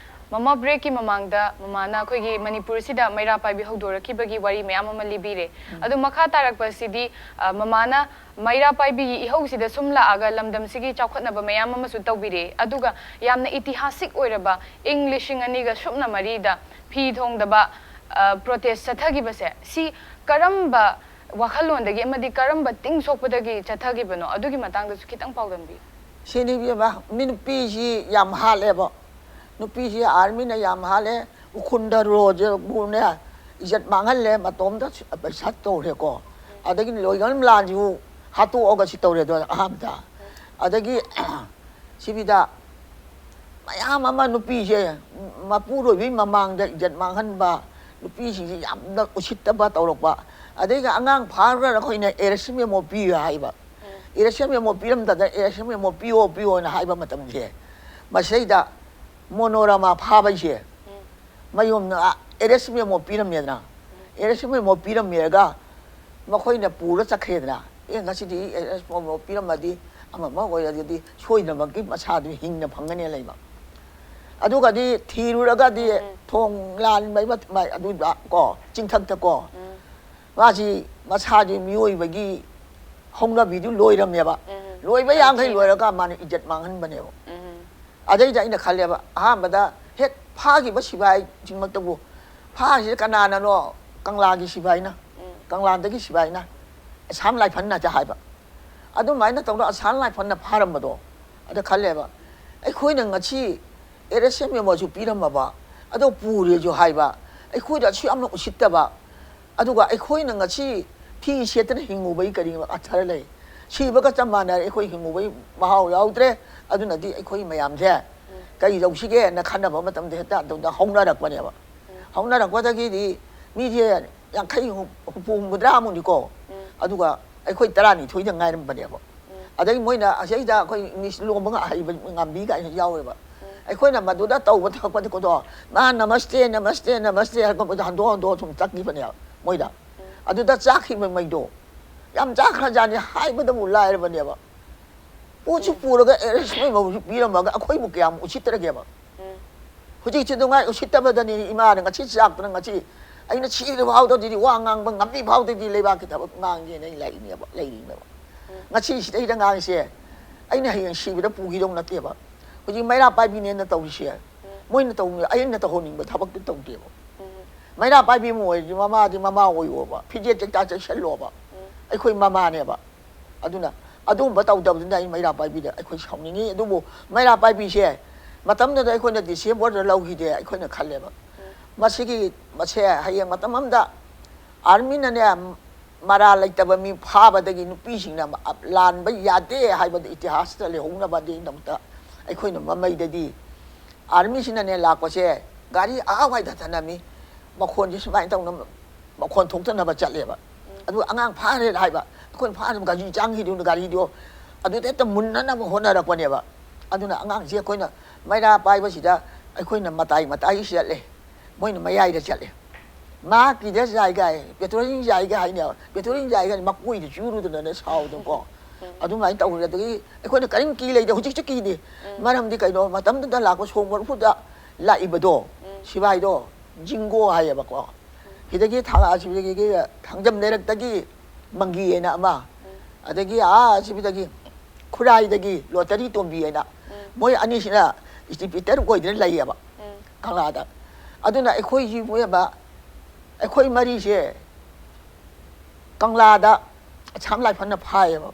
ꯃꯃꯥ, ꯕ꯭ꯔꯦꯛꯀꯤ ꯃꯃꯥꯡꯗ ꯃꯃꯥꯅ ꯑꯩꯈꯣꯏꯒꯤ ꯃꯅꯤꯄꯨꯔꯁꯤꯗ ꯃꯩꯔꯥ ꯄꯥꯏꯕꯤ ꯍꯧꯗꯣꯔꯛꯈꯤꯕꯒꯤ ꯋꯥꯔꯤ ꯃꯌꯥꯝ ꯑꯃ ꯂꯤꯕꯤꯔꯦ꯫ ꯑꯗꯨ ꯃꯈꯥ ꯇꯥꯔꯛꯄꯁꯤꯗꯤ, ꯑ, ꯃꯃꯥꯅ ꯃꯩꯔꯥ ꯄꯥꯏꯕꯤꯒꯤ ꯏꯍꯧꯁꯤꯗ ꯁꯨꯝ ꯂꯥꯛꯑꯒ ꯂꯝꯗꯝꯁꯤꯒꯤ ꯆꯥꯎꯈꯠꯅꯕ ꯃꯌꯥꯝ ꯑꯃꯁꯨ ꯇꯧꯕꯤꯔꯦ꯫ ꯑꯗꯨꯒ ꯌꯥꯝꯅ ꯏꯇꯤꯍꯥꯁꯤꯛ ꯑꯣꯏꯔꯕ ꯏꯪ ꯂꯤꯁꯤꯡ ꯑꯅꯤꯒ ꯁꯨꯞꯅ ꯃꯔꯤꯗ ꯐꯤ ꯊꯣꯡꯗꯕ, ꯑ, ꯄ꯭ꯔꯣꯇꯦꯁ ꯆꯠꯊꯈꯤꯕꯁꯦ, ꯁꯤ ꯀꯔꯝꯕ ꯋꯥꯈꯜꯂꯣꯟꯗꯒꯤ ꯑꯃꯗꯤ ꯀꯔꯝꯕ ꯇꯤꯡ ꯁꯣꯛꯄꯗꯒꯤ ꯆꯠꯊꯈꯤꯕꯅꯣ? ꯑꯗꯨꯒꯤ ꯃꯇꯥꯡꯗꯁꯨ ꯈꯤꯇꯪ ꯄꯥꯎꯗꯝꯕꯤꯌꯨ꯫ ꯁꯤꯅꯤ ꯏꯕꯦꯝꯃ, ꯃꯤ ꯅꯨꯄꯤꯁꯤ ꯌꯥꯝ ꯍꯥꯠꯂꯦꯕ꯫ ꯅꯨꯄꯤꯁꯤ ꯑꯥꯔꯃꯤꯅ ꯌꯥꯝ ꯍꯥꯠꯂꯦ꯫ ꯎꯈ꯭ꯔꯨꯜꯗ ꯔꯣꯖꯕꯨꯅꯦ ꯏꯖꯠ ꯃꯥꯡꯍꯜꯂꯦ, ꯃꯇꯣꯝꯇ ꯁ-, ꯄꯩꯁꯥ ꯇꯧꯔꯦꯀꯣ꯫ ꯑꯗꯒꯤ ꯂꯣꯏꯉꯝ ꯂꯥꯟꯁꯤꯕꯨ ꯍꯥꯠꯇꯣꯛꯑꯒ ꯁꯤ ꯇꯧꯔꯦꯗꯣ ꯑꯍꯥꯟꯕꯗ꯫ ꯑꯗꯒꯤ ꯁꯤꯕꯤꯗ ꯃꯌꯥꯝ ꯑꯃ ꯅꯨꯄꯤꯁꯦ ꯃꯄꯨꯔꯣꯏꯕꯒꯤ ꯃꯃꯥꯡꯗ ꯏꯖꯠ ꯃꯥꯡꯍꯟꯕ, ꯅꯨꯄꯤꯁꯤꯡꯁꯦ ꯌꯥꯝꯅ ꯎꯁꯤꯠꯇꯕ ꯇꯧꯔꯛꯄ꯫ ꯑꯗꯩꯒ ꯑꯉꯥꯡ ꯐꯥꯔꯒ ꯑꯩꯈꯣꯏꯅ ꯑꯦꯔꯦꯁ ꯃꯦꯃꯣ ꯄꯤꯌꯨ ꯍꯥꯏꯕ꯫ ꯑꯦꯔꯦꯁ ꯃꯦꯃꯣ ꯄꯤꯔꯝꯗꯗꯅ ꯑꯦꯔꯦꯁ ꯃꯦꯃꯣ ꯄꯤꯌꯣ ꯄꯤꯌꯣꯅ ꯍꯥꯏꯕ ꯃꯇꯝꯁꯦ, ꯃꯁꯤꯗꯩꯗ ꯃꯣꯅꯣꯔꯃꯥ ꯐꯥꯕꯩꯁꯦ ꯃꯌꯨꯝꯅ ꯑꯦꯔꯦꯁ ꯃꯦꯃꯣ ꯄꯤꯔꯝꯃꯦꯗꯅ꯫ ꯑꯦꯔꯦꯁ ꯃꯦꯃꯣ ꯄꯤꯔꯝꯃꯦꯒ ꯃꯈꯣꯏꯅ ꯄꯨꯔ ꯆꯠꯈ꯭ꯔꯦꯗꯅ꯫ ꯑꯦ, ꯉꯁꯤꯗꯤ ꯑꯦꯔꯦꯁ ꯃꯦꯃꯣ ꯄꯤꯔꯝꯃꯗꯤ ꯑꯃ ꯑꯃ ꯑꯣꯏꯔꯒꯗꯤ ꯁꯣꯏꯗꯅꯃꯛꯀꯤ ꯃꯁꯥꯗꯨ ꯍꯤꯡꯅ ꯐꯪꯒꯅꯦꯅ ꯂꯩꯕ꯫ ꯑꯗꯨꯒꯗꯤ ꯊꯤꯔꯨꯔꯒꯗꯤ ꯊꯣꯡ ꯂꯥꯟꯕꯩ ꯃꯠ-, ꯃꯥꯏ ꯑꯗꯨꯗ ꯀꯣ, ꯆꯤꯡꯊꯛꯇ ꯀꯣ, ꯃꯥꯁꯤ ꯃꯁꯥꯁꯤ ꯃꯤꯑꯣꯏꯕꯒꯤ ꯍꯧꯅꯕꯤꯗꯨ ꯂꯣꯏꯔꯝꯃꯦꯕ꯫ ꯂꯣꯏꯕ ꯌꯥꯡꯈꯩ ꯂꯣꯏꯔꯒ ꯃꯥꯅ ꯏꯖꯠ ꯃꯥꯡꯍꯟꯕꯅꯦꯕ꯫ ꯑꯗꯩꯗ ꯑꯩꯅ ꯈꯜꯂꯦꯕ, ꯑꯍꯥꯟꯕꯗ ꯍꯦꯛ ꯐꯥꯈꯤꯕ ꯁꯤꯐꯥꯏꯁꯤꯡꯃꯛꯇꯕꯨ, ꯐꯥꯔꯤꯁꯤꯗ ꯀꯅꯥꯅꯅꯣ? ꯀꯪꯂꯥꯒꯤ ꯁꯤꯐꯥꯏꯅ, ꯀꯪꯂꯥꯗꯒꯤ ꯁꯤꯐꯥꯏꯅ, ꯑꯁꯥꯝ ꯂꯥꯏꯐꯟꯅ ꯍꯥꯏꯕ꯫ ꯑꯗꯨꯃꯥꯏꯅ ꯇꯧꯗꯅ ꯑꯁꯥꯝ ꯂꯥꯏꯐꯟꯅ ꯐꯥꯔꯝꯕꯗꯣ, ꯑꯗ ꯈꯜꯂꯦꯕ, ꯑꯩꯈꯣꯏꯅ ꯉꯁꯤ ꯑꯦꯔꯦꯁ ꯃꯦꯃꯣꯁꯨ ꯄꯤꯔꯝꯃꯕ, ꯑꯗꯣ ꯄꯨꯔꯦꯁꯨ ꯍꯥꯏꯕ, ꯑꯩꯈꯣꯏꯗ ꯑꯁꯨꯛ ꯌꯥꯝꯅ ꯎꯁꯤꯠꯇꯕ, ꯑꯗꯨꯒ ꯑꯩꯈꯣꯏꯅ ꯉꯁꯤ ꯐꯤ ꯁꯦꯠꯇꯅ ꯍꯤꯡꯉꯨꯕꯒꯤ ꯀꯔꯤ ꯑꯊꯔ ꯂꯩ? ꯁꯤꯕꯒ ꯆꯞ ꯃꯥꯟꯅꯔꯦ, ꯑꯩꯈꯣꯏ ꯍꯤꯡꯉꯨꯕꯒꯤ ꯃꯍꯥꯎ ꯌꯥꯎꯗ꯭ꯔꯦ꯫ ꯑꯗꯨꯅꯗꯤ ꯑꯩꯈꯣꯏ ꯃꯌꯥꯝꯁꯦ ꯀꯔꯤ ꯇꯧꯁꯤꯒꯦꯅ ꯈꯟꯅꯕ ꯃꯇꯝꯗ ꯍꯦꯛꯇ ꯑꯗꯨꯗ ꯍꯧꯅꯔꯛꯄꯅꯦꯕ꯫ ꯍꯧꯅꯔꯛꯄꯗꯒꯤꯗꯤ ꯃꯤꯁꯦ ꯌꯥꯡꯈꯩ, ꯍꯨꯝꯐꯨ, ꯍꯨꯝꯐꯨꯇꯔꯥꯃꯨꯛꯅꯤꯀꯣ꯫ ꯑꯗꯨꯒ ꯑꯩꯈꯣꯏ ꯇꯔꯥꯅꯤꯊꯣꯏꯗ ꯉꯥꯏꯔꯝꯕꯅꯦꯕ꯫ ꯑꯗꯩ ꯃꯣꯏꯅ ꯑꯁꯤꯗ ꯑꯩꯈꯣꯏ ꯏꯪꯂꯤꯁ ꯂꯣꯟꯕ ꯉ-, ꯍꯩꯕ ꯉꯝꯕꯤ ꯀꯥꯏꯅ ꯌꯥꯎꯋꯦꯕ꯫ ꯑꯩꯈꯣꯏꯅ ꯃꯗꯨꯗ ꯇꯧꯕ ꯊꯕꯛꯄꯗꯤꯀꯣꯗꯣ, ꯃꯥ "ꯅꯃꯁꯇꯦ, ꯅꯃꯁꯇꯦ, ꯅꯃꯁꯇꯦ" ꯍꯥꯏꯔꯛꯄꯗ ꯍꯟꯗꯣꯛ ꯍꯟꯗꯣꯛ ꯁꯨꯝ ꯆꯠꯈꯤꯕꯅꯦꯕ ꯃꯣꯏꯗ꯫ ꯑꯗꯨꯗ ꯆꯥꯛꯈꯤꯕ ꯃꯩꯗꯣ ꯌꯥꯝ ꯆꯥꯈ꯭ꯔꯖꯥꯠꯅꯤ, ꯍꯥꯏꯕꯗꯕꯨ ꯂꯥꯏꯔꯕꯅꯦꯕ꯫ ꯄꯣꯠꯁꯨ ꯄꯨꯔꯒ ꯑꯦꯔꯦꯁ ꯑꯣꯏꯕꯕꯨꯁꯨ ꯄꯤꯔꯝꯃꯒ ꯑꯩꯈꯣꯏꯕꯨ ꯀꯌꯥꯝ ꯎꯁꯤꯠꯇ꯭ꯔꯒꯦꯕ? ꯍꯧꯖꯤꯛꯁꯤ ꯑꯗꯨꯉꯥꯏ ꯎꯁꯤꯠꯇꯕꯗꯅꯤ ꯏꯃꯥꯅ ꯉꯁꯤ ꯆꯥꯛꯇꯅ ꯉꯁꯤ ꯑꯩꯅ ꯁꯤꯔ ꯐꯥꯎꯗꯗꯤ, ꯋꯥ ꯉꯥꯡꯕ ꯉꯝꯃꯤ ꯐꯥꯎꯗꯗꯤ ꯂꯩꯕꯥꯛꯀꯤ ꯊꯕꯛ ꯉꯥꯡꯒꯦꯅ ꯑꯩ ꯂꯥꯛꯏꯅꯦꯕ, ꯂꯩꯔꯤꯅꯦꯕ꯫ ꯉꯁꯤ ꯁꯤꯗꯩꯗ ꯉꯥꯡꯉꯤꯁꯦ ꯑꯩꯅ ꯍꯌꯦꯡ ꯁꯤꯕꯗ ꯄꯨꯈꯤꯗꯧ ꯅꯠꯇꯦꯕ꯫ ꯍꯧꯖꯤꯛ ꯃꯩꯔꯥ ꯄꯥꯏꯕꯤꯅꯦꯅ ꯇꯧꯔꯤꯁꯦ, ꯃꯣꯏꯅ ꯇꯧꯅꯤꯡ-, ꯑꯩꯅ ꯇꯧꯍꯟꯅꯤꯡꯕ ꯊꯕꯛꯇꯤ ꯇꯧꯗꯦꯕ꯫ ꯃꯩꯔꯥ ꯄꯥꯏꯕꯤ ꯑꯃ ꯑꯣꯏꯔꯗꯤ ꯃꯃꯥꯗꯤ ꯃꯃꯥ ꯑꯣꯏꯌꯣꯕ, ꯐꯤꯖꯦꯠ ꯆꯦꯛꯇꯥ ꯆꯦꯛꯁꯜꯂꯣꯕ꯫ ꯑꯩꯈꯣꯏ ꯃꯃꯥꯅꯦꯕ꯫ ꯑꯗꯨꯅ ꯑꯗꯨꯒꯨꯝꯕ ꯇꯧꯗꯕꯗꯨꯅ ꯑꯩ ꯃꯩꯔꯥ ꯄꯥꯏꯕꯤꯗ ꯑꯩꯈꯣꯏ ꯁꯥꯎꯅꯤꯡꯉꯤ꯫ ꯑꯗꯨꯕꯨ ꯃꯩꯔꯥ ꯄꯥꯏꯕꯤꯁꯦ ꯃꯇꯝꯗꯨꯗ ꯑꯩꯈꯣꯏꯅ ꯗꯤꯁꯦꯝꯕꯔꯗ ꯂꯧꯈꯤꯗꯦ ꯑꯩꯈꯣꯏꯅ ꯈꯜꯂꯦꯕ꯫ ꯃꯁꯤꯒꯤ, ꯃꯁꯦ ꯍꯌꯦꯡ ꯃꯇꯝ ꯑꯃꯗ ꯑꯥꯔꯃꯤꯅꯅꯦ, ꯃꯔꯥ ꯂꯩꯇꯕ ꯃꯤ ꯐꯥꯕꯗꯒꯤ ꯅꯨꯄꯤꯁꯤꯡꯅ ꯂꯥꯟꯕ ꯌꯥꯗꯦ ꯍꯥꯏꯕꯗ ꯏꯇꯤꯍꯥꯁꯇ ꯂꯩꯍꯧꯅꯕꯗꯤꯗꯃꯛꯇ ꯑꯩꯈꯣꯏꯅ ꯃꯃꯩꯗꯗꯤ ꯑꯥꯔꯃꯤꯁꯤꯅꯅꯦ ꯂꯥꯛꯄꯁꯦ ꯒꯥꯔꯤ ꯑꯥ ꯋꯥꯏꯗ ꯊꯅꯝꯃꯤ, ꯃꯈꯣꯟꯁꯦ ꯁꯨꯃꯥꯏꯅ ꯇꯧꯅ ꯃꯈꯣꯟ ꯊꯣꯛꯇꯅꯕ ꯆꯠꯂꯦꯕ꯫ ꯑꯗꯨ ꯑꯉꯥꯡ ꯐꯥꯔꯦꯅ ꯍꯥꯏꯕ, ꯑꯩꯈꯣꯏꯅ ꯐꯥꯔꯕ ꯒꯥꯔꯤ ꯆꯪꯈꯤꯗꯨꯅ ꯒꯥꯔꯤꯗꯣ ꯑꯗꯨꯗ ꯍꯦꯛꯇ ꯃꯨꯟꯅꯅꯕ ꯍꯣꯠꯅꯔꯛꯄꯅꯦꯕ꯫ ꯑꯗꯨꯅ ꯑꯉꯥꯡꯁꯦ ꯑꯩꯈꯣꯏꯅ ꯃꯩꯔꯥ ꯄꯥꯏꯕꯁꯤꯗ ꯑꯩꯈꯣꯏꯅ ꯃꯇꯥꯏ ꯃꯇꯥꯏꯒꯤ ꯆꯠꯂꯦ, ꯃꯣꯏꯅ ꯃꯌꯥꯏꯗ ꯆꯠꯂꯦ꯫ ꯃꯥ ꯀꯤꯗ ꯖꯥꯏꯒꯥꯏ, ꯄꯦꯇ꯭ꯔꯣꯂꯤꯡ ꯖꯥꯏꯒꯥꯏ ꯍꯥꯏꯅꯦꯕ꯫ ꯄꯦꯇ꯭ꯔꯣꯂꯤꯡ ꯖꯥꯏꯒꯥꯏ ꯃꯀꯣꯏꯗ ꯆꯨꯔꯨꯗꯅꯅꯦ ꯁꯥꯎꯗꯅꯀꯣ꯫ ꯑꯗꯨꯃꯥꯏꯅ ꯇꯧꯔꯦ꯫ ꯑꯗꯒꯤ ꯑꯩꯈꯣꯏꯅ ꯀꯔꯤꯝ ꯀꯤ ꯂꯩꯇꯦ, ꯍꯧꯖꯤꯛꯁꯨ ꯀꯤꯗꯦ꯫ ꯃꯔꯝꯗꯤ ꯀꯩꯅꯣ, ꯃꯇꯝꯗꯨꯗ ꯂꯥꯛꯄ ꯁꯣꯔꯣꯛ ꯃꯔꯐꯨꯗ ꯂꯥꯛꯏꯕꯗꯣ, ꯁꯤꯕꯥꯏꯗꯣ, ꯖꯤꯡꯒꯣ ꯍꯥꯏꯌꯦꯕꯀꯣ꯫ ꯁꯤꯗꯒꯤ ꯊꯥ-, ꯁꯤꯗꯒꯤ ꯊꯥꯡꯖꯝ ꯂꯩꯔꯛꯇꯒꯤ ꯃꯪꯒꯤ ꯍꯥꯏꯅ ꯑꯃ, ꯑꯗꯒꯤ ꯑꯥ ꯁꯤꯕꯗꯒꯤ ꯈꯨꯔꯥꯏꯗꯒꯤ ꯂꯣꯇꯔꯤ ꯇꯣꯝꯕꯤ ꯍꯥꯏꯅ, ꯃꯣꯏ ꯑꯅꯤꯁꯤꯅ ꯏꯁꯇꯤꯄꯤꯇꯔ ꯑꯣꯏꯗꯅ ꯂꯩꯌꯦꯕ ꯀꯪꯂꯥꯗ꯫ ꯑꯗꯨꯅ ꯑꯩꯈꯣꯏꯁꯤ ꯃꯣꯏ ꯑꯃ, ꯑꯩꯈꯣꯏ ꯃꯔꯤꯁꯦ ꯀꯪꯂꯥꯗ ꯑꯁꯥꯝ ꯂꯥꯏꯐꯝꯅ ꯐꯥꯏꯌꯦꯕ꯫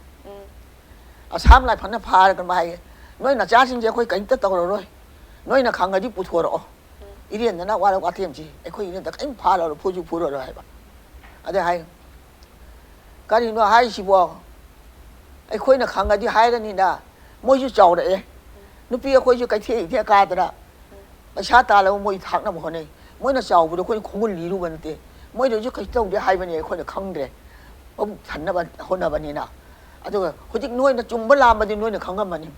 ꯑꯁꯥꯝ ꯂꯥꯏꯐꯝꯅ ꯐꯥꯔꯒ ꯃꯥ ꯍꯥꯏꯌꯦ, "ꯅꯣꯏ ꯅꯆꯥꯁꯤꯡꯁꯦ ꯑꯩꯈꯣꯏ ꯀꯔꯤꯝꯇ ꯇꯧꯔꯔꯣꯏ, ꯅꯣꯏꯅ ꯈꯪꯉꯗꯤ ꯄꯨꯊꯣꯔꯛꯑꯣ, ꯏꯔꯦꯟꯗꯅ ꯋꯥꯔ ꯋꯥꯊꯦꯝꯁꯤ ꯑꯩꯈꯣꯏ ꯏꯔꯦꯟꯗ ꯀꯔꯤꯝ ꯐꯥꯔꯔꯣꯏ, ꯐꯨꯁꯨ ꯐꯨꯔꯔꯣꯏ" ꯍꯥꯏꯕ꯫ ꯑꯗꯩ ꯍꯥꯏ, "ꯀꯔꯤꯅꯣ ꯍꯥꯏꯁꯤꯕꯣ? ꯑꯩꯈꯣꯏꯅ ꯈꯪꯉꯗꯤ ꯍꯥꯏꯔꯅꯤꯅ ꯃꯣꯏꯁꯨ ꯆꯥꯎꯔꯛꯑꯦ, ꯅꯨꯄꯤ ꯑꯩꯈꯣꯏꯁꯨ ꯀꯩꯊꯦꯜ ꯏꯊꯦꯜ ꯀꯥꯗꯅ ꯄꯩꯁꯥ ꯇꯥꯜꯂꯒ ꯃꯣꯏ ꯊꯥꯛꯅꯕ ꯍꯣꯠꯅꯩ꯫ ꯃꯣꯏꯅ ꯆꯥꯎꯕꯗꯣ ꯑꯩꯈꯣꯏꯅ ꯈꯣꯡꯒꯨꯜ ꯂꯤꯔꯨꯕ ꯅꯠꯇꯦ, ꯃꯣꯏꯗꯁꯨ ꯀꯩꯁꯨ ꯇꯧꯗꯦ ꯍꯥꯏꯕꯅꯤ, ꯑꯩꯈꯣꯏꯅ ꯈꯪꯗ꯭ꯔꯦ, ꯃꯕꯨꯛ ꯊꯟꯅꯕ ꯍꯣꯠꯅꯕꯅꯤꯅ꯫ ꯑꯗꯨꯒ ꯍꯧꯖꯤꯛ ꯅꯣꯏꯅ ꯆꯨꯝꯕ ꯂꯥꯝꯕꯗꯤ ꯅꯣꯏꯅ ꯈꯪꯉꯝꯃꯅꯤ꯫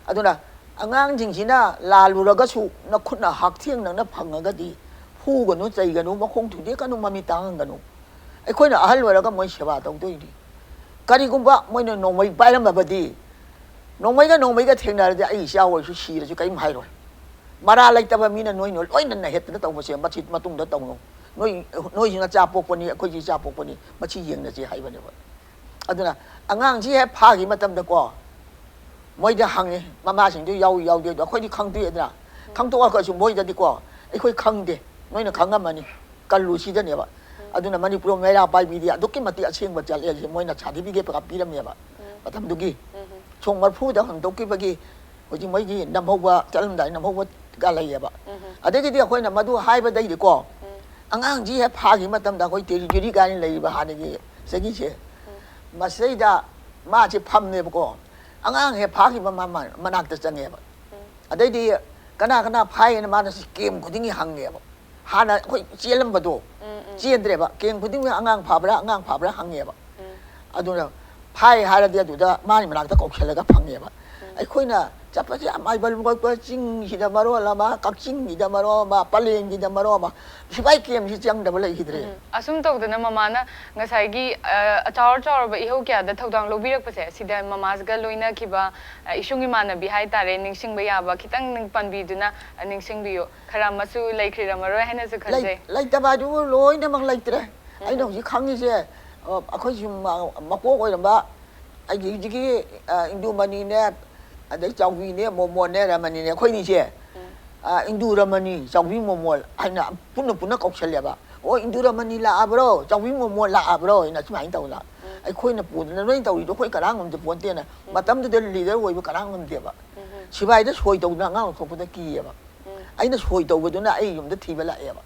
ꯑꯗꯨꯅ ꯑꯉꯥꯡꯁꯤꯡꯁꯤꯅ ꯂꯥꯜꯂꯨꯔꯒꯁꯨ ꯅꯈꯨꯠꯅ ꯍꯛꯊꯦꯡꯅꯅ ꯐꯪꯉꯒꯗꯤ ꯐꯨꯒꯅꯨ, ꯆꯩꯒꯅꯨ, ꯃꯈꯣꯡ ꯊꯨꯗꯦꯛꯀꯅꯨ, ꯃꯃꯤꯠ ꯇꯥꯡꯍꯟꯒꯅꯨ꯫ ꯑꯩꯈꯣꯏꯅ ꯑꯍꯜ ꯑꯣꯏꯔꯒ ꯃꯣꯏ ꯁꯦꯕꯥ ꯇꯧꯗꯣꯏꯅꯤ꯫ ꯀꯔꯤꯒꯨꯝꯕ ꯃꯣꯏꯅ ꯅꯣꯡꯃꯩ ꯄꯥꯏꯔꯝꯃꯕꯗꯤ, ꯅꯣꯡꯃꯩꯒ ꯅꯣꯡꯃꯩꯒ ꯊꯦꯡꯅꯔꯗꯤ ꯑꯩ ꯏꯆꯥ ꯑꯣꯏꯔꯁꯨ ꯁꯤꯔꯁꯨ ꯀꯔꯤꯝ ꯍꯥꯏꯔꯣꯏ꯫ ꯃꯔꯥ ꯂꯩꯇꯕ ꯃꯤꯅ ꯅꯣꯏꯅ ꯂꯣꯏꯅ ꯅꯍꯦꯠꯇꯅ ꯇꯧꯕꯁꯦ ꯃꯁꯤ ꯃꯇꯨꯡꯗ ꯇꯧꯅꯨ꯫ ꯅꯣꯏ, ꯅꯣꯏꯁꯨ ꯅꯆꯥ ꯄꯣꯛꯄꯅꯤ, ꯑꯩꯈꯣꯏꯁꯨ ꯏꯆꯥ ꯄꯣꯛꯄꯅꯤ, ꯃꯁꯤ ꯌꯦꯡꯅꯁꯦ ꯍꯥꯏꯕꯅꯦꯕ꯫ ꯑꯗꯨꯅ ꯑꯉꯥꯡꯁꯤ ꯍꯦꯛ ꯐꯥꯈꯤ ꯃꯇꯝꯗꯀꯣ, ꯃꯣꯏꯗ ꯍꯪꯉꯤ, ꯃꯃꯥꯁꯤꯡꯗꯨ ꯌꯥꯎꯏ ꯌꯥꯎꯗꯦ ꯑꯗꯣ ꯑꯩꯈꯣꯏꯗꯤ ꯈꯪꯗꯣꯏꯗꯅ꯫ ꯈꯪꯗꯣꯛꯑꯒꯁꯨ ꯃꯣꯏꯗꯗꯤꯀꯣ, "ꯑꯩꯈꯣꯏ ꯈꯪꯗꯦ, ꯅꯣꯏꯅ ꯈꯪꯉꯝꯃꯅꯤ, ꯀꯜꯂꯨ" ꯁꯤꯗꯅꯦꯕ꯫ ꯑꯗꯨꯅ ꯃꯅꯤꯄꯨꯔ ꯃꯩꯔꯥ ꯄꯥꯏꯕꯤꯗꯤ ꯑꯗꯨꯛꯀꯤ ꯃꯇꯤꯛ ꯑꯁꯦꯡꯕ ꯆꯠꯂꯦ ꯍꯥꯏꯁꯦ, ꯃꯣꯏꯅ ꯁꯥꯔꯇꯤꯐꯤꯀꯦꯠꯀ ꯄꯤꯔꯝꯃꯦꯕ ꯃꯇꯝꯗꯨꯒꯤ꯫ ꯁꯣꯛ ꯃꯔꯐꯨꯗ ꯍꯟꯗꯣꯛꯈꯤꯕꯒꯤ ꯍꯧꯖꯤꯛ ꯃꯣꯏꯒꯤ ꯅꯝꯍꯧꯕ, ꯆꯠꯂꯝꯗꯥꯏ ꯅꯝꯍꯧꯕꯒ ꯂꯩꯌꯦꯕ꯫ ꯑꯗꯒꯤꯗꯤ ꯑꯩꯈꯣꯏꯅ ꯃꯗꯨ ꯍꯥꯏꯕꯗꯩꯗꯤꯀꯣ, ꯑꯉꯥꯡꯁꯤ ꯍꯦꯛ ꯐꯥꯈꯤꯕ ꯃꯇꯝꯗ ꯑꯩꯈꯣꯏ ꯇꯦꯔꯤꯇꯣꯔꯤ ꯀꯥꯏꯅ ꯂꯩꯔꯤꯕ ꯍꯥꯟꯅꯒꯤ ꯆꯍꯤꯁꯦ, ꯃꯁꯤꯗꯩꯗ ꯃꯥꯁꯦ ꯐꯝꯃꯦꯕꯀꯣ꯫ ꯑꯉꯥꯡ ꯍꯦꯛ ꯐꯥꯈꯤꯕ ꯃꯥ, ꯃꯥ ꯃꯅꯥꯛꯇ ꯆꯪꯉꯦꯕ꯫ ꯑꯗꯩꯗꯤ ꯀꯅꯥ ꯀꯅꯥ ꯐꯥꯏꯌꯦꯅ ꯃꯥꯅ ꯁꯤ ꯀꯦꯝ ꯈꯨꯗꯤꯡꯒꯤ ꯍꯪꯉꯦꯕ꯫ ꯍꯥꯟꯅ ꯑꯩꯈꯣꯏ ꯆꯦꯜꯂꯝꯕꯗꯣ ꯆꯦꯟꯗ꯭ꯔꯦꯕ꯫ ꯀꯦꯝ ꯈꯨꯗꯤꯡꯒꯤ "ꯑꯉꯥꯡ ꯐꯥꯕ꯭ꯔꯥ, ꯑꯉꯥꯡ ꯐꯥꯕ꯭ꯔꯥ?" ꯍꯪꯉꯦꯕ꯫ ꯑꯗꯨꯅ ꯐꯥꯏ ꯍꯥꯏꯔꯗꯤ ꯑꯗꯨꯗ ꯃꯥꯒꯤ ꯃꯅꯥꯛꯇ ꯀꯧꯁꯜꯂꯒ ꯐꯪꯉꯦꯕ꯫ ꯑꯩꯈꯣꯏꯅ ꯆꯠꯄꯁꯦ ꯌꯥꯝ ꯍꯥꯏꯕ ꯂꯨꯝꯒꯠꯄ, ꯆꯤꯡꯁꯤꯗ ꯃꯔꯣꯜ ꯑꯃ, ꯀꯛꯆꯤꯡꯒꯤꯗ ꯃꯔꯣꯜ ꯑꯃ, ꯄꯂꯦꯟꯒꯤꯗ ꯃꯔꯣꯜ ꯑꯃ, ꯁꯤꯐꯥꯏ ꯀꯦꯝꯁꯤ ꯆꯪꯗꯕ ꯂꯩꯈꯤꯗ꯭ꯔꯦ꯫ ꯎꯝ꯫ ꯑꯁꯨꯝ ꯇꯧꯗꯅ ꯃꯃꯥꯅ ꯉꯁꯥꯏꯒꯤ ꯑ, ꯑꯆꯥꯎ ꯑꯆꯥꯎꯔꯕ ꯏꯍꯧ ꯀꯌꯥꯗ ꯊꯧꯗꯥꯡ ꯂꯧꯕꯤꯔꯛꯄꯁꯦ, ꯁꯤꯗ ꯃꯃꯥꯁꯤꯒ ꯂꯣꯏꯅꯈꯤꯕ ꯑ, ꯏꯁꯨꯡ ꯏꯃꯥꯟꯅꯕꯤ ꯍꯥꯏꯇꯥꯔꯦ, ꯅꯤꯡꯁꯤꯡꯕ ꯌꯥꯕ ꯈꯤꯇꯪ ꯅꯤꯡ-, ꯄꯟꯕꯤꯗꯨꯅ ꯑ, ꯅꯤꯡꯁꯤꯡꯕꯤꯌꯨ꯫ ꯈꯔ ꯑꯃꯁꯨ ꯂꯩꯈ꯭ꯔꯤꯔꯝꯃꯔꯣꯏ ꯍꯥꯏꯅꯁꯨ ꯈꯟꯖꯩ꯫ ꯂꯩꯇꯕ ꯍꯥꯏꯗꯨꯕꯨ ꯂꯣꯏꯅꯃꯛ ꯂꯩꯇ꯭ꯔꯦ꯫ ꯑꯩꯅ ꯍꯧꯖꯤꯛ ꯈꯪꯉꯤꯁꯦ, ꯑ, ꯑꯩꯈꯣꯏ ꯁꯨꯝ ꯃ-, ꯃꯀꯣꯛ ꯑꯣꯏꯔꯝꯕ ꯑꯩꯒꯤ ꯍꯧꯖꯤꯛꯀꯤ, ꯑ, ꯏꯟꯗꯨꯃꯅꯤꯅꯦ, ꯑꯗꯩ ꯆꯥꯎꯕꯤꯅꯦ, ꯃꯣꯃꯣꯟꯅꯦ, ꯔꯃꯅꯤꯅꯦ, ꯑꯩꯈꯣꯏꯅꯤꯁꯦ, ꯑ, ꯏꯟꯗꯨ ꯔꯃꯅꯤ, ꯆꯥꯎꯕꯤ ꯃꯣꯃꯣꯟ ꯍꯥꯏꯅ ꯄꯨꯟꯅ ꯄꯨꯟꯅ ꯀꯧꯁꯜꯂꯦꯕ꯫ "ꯑꯣ, ꯏꯟꯗꯨ ꯔꯃꯅꯤ ꯂꯥꯛꯑꯕ꯭ꯔꯣ? ꯆꯥꯎꯕꯤ ꯃꯣꯃꯣꯟ ꯂꯥꯛꯑꯕ꯭ꯔꯣ?" ꯍꯥꯏꯅ ꯁꯨꯃꯥꯏꯅ ꯇꯧꯗꯅ ꯑꯩꯈꯣꯏꯅ ꯄꯨꯗꯅ ꯅꯣꯏ ꯇꯧꯔꯤꯗꯣ ꯑꯩꯈꯣꯏ ꯀꯅꯥ ꯉꯝꯗꯦ ꯄꯣꯟꯇꯦꯅ꯫ ꯃꯇꯝꯗꯨꯗ ꯂꯤꯗꯔ ꯑꯣꯏꯕ ꯀꯅꯥ ꯉꯝꯗꯦꯕ꯫ ꯁꯤꯐꯥꯏꯗ ꯁꯣꯏ ꯇꯧꯗꯅ ꯑꯉꯥꯡ ꯂꯧꯊꯣꯛꯄꯗ ꯀꯤꯌꯦꯕ꯫ ꯑꯩꯅ ꯁꯣꯏ ꯇꯧꯕꯗꯨꯅ ꯑꯩ ꯌꯨꯝꯗ ꯊꯤꯕ ꯂꯥꯛꯑꯦꯕ꯫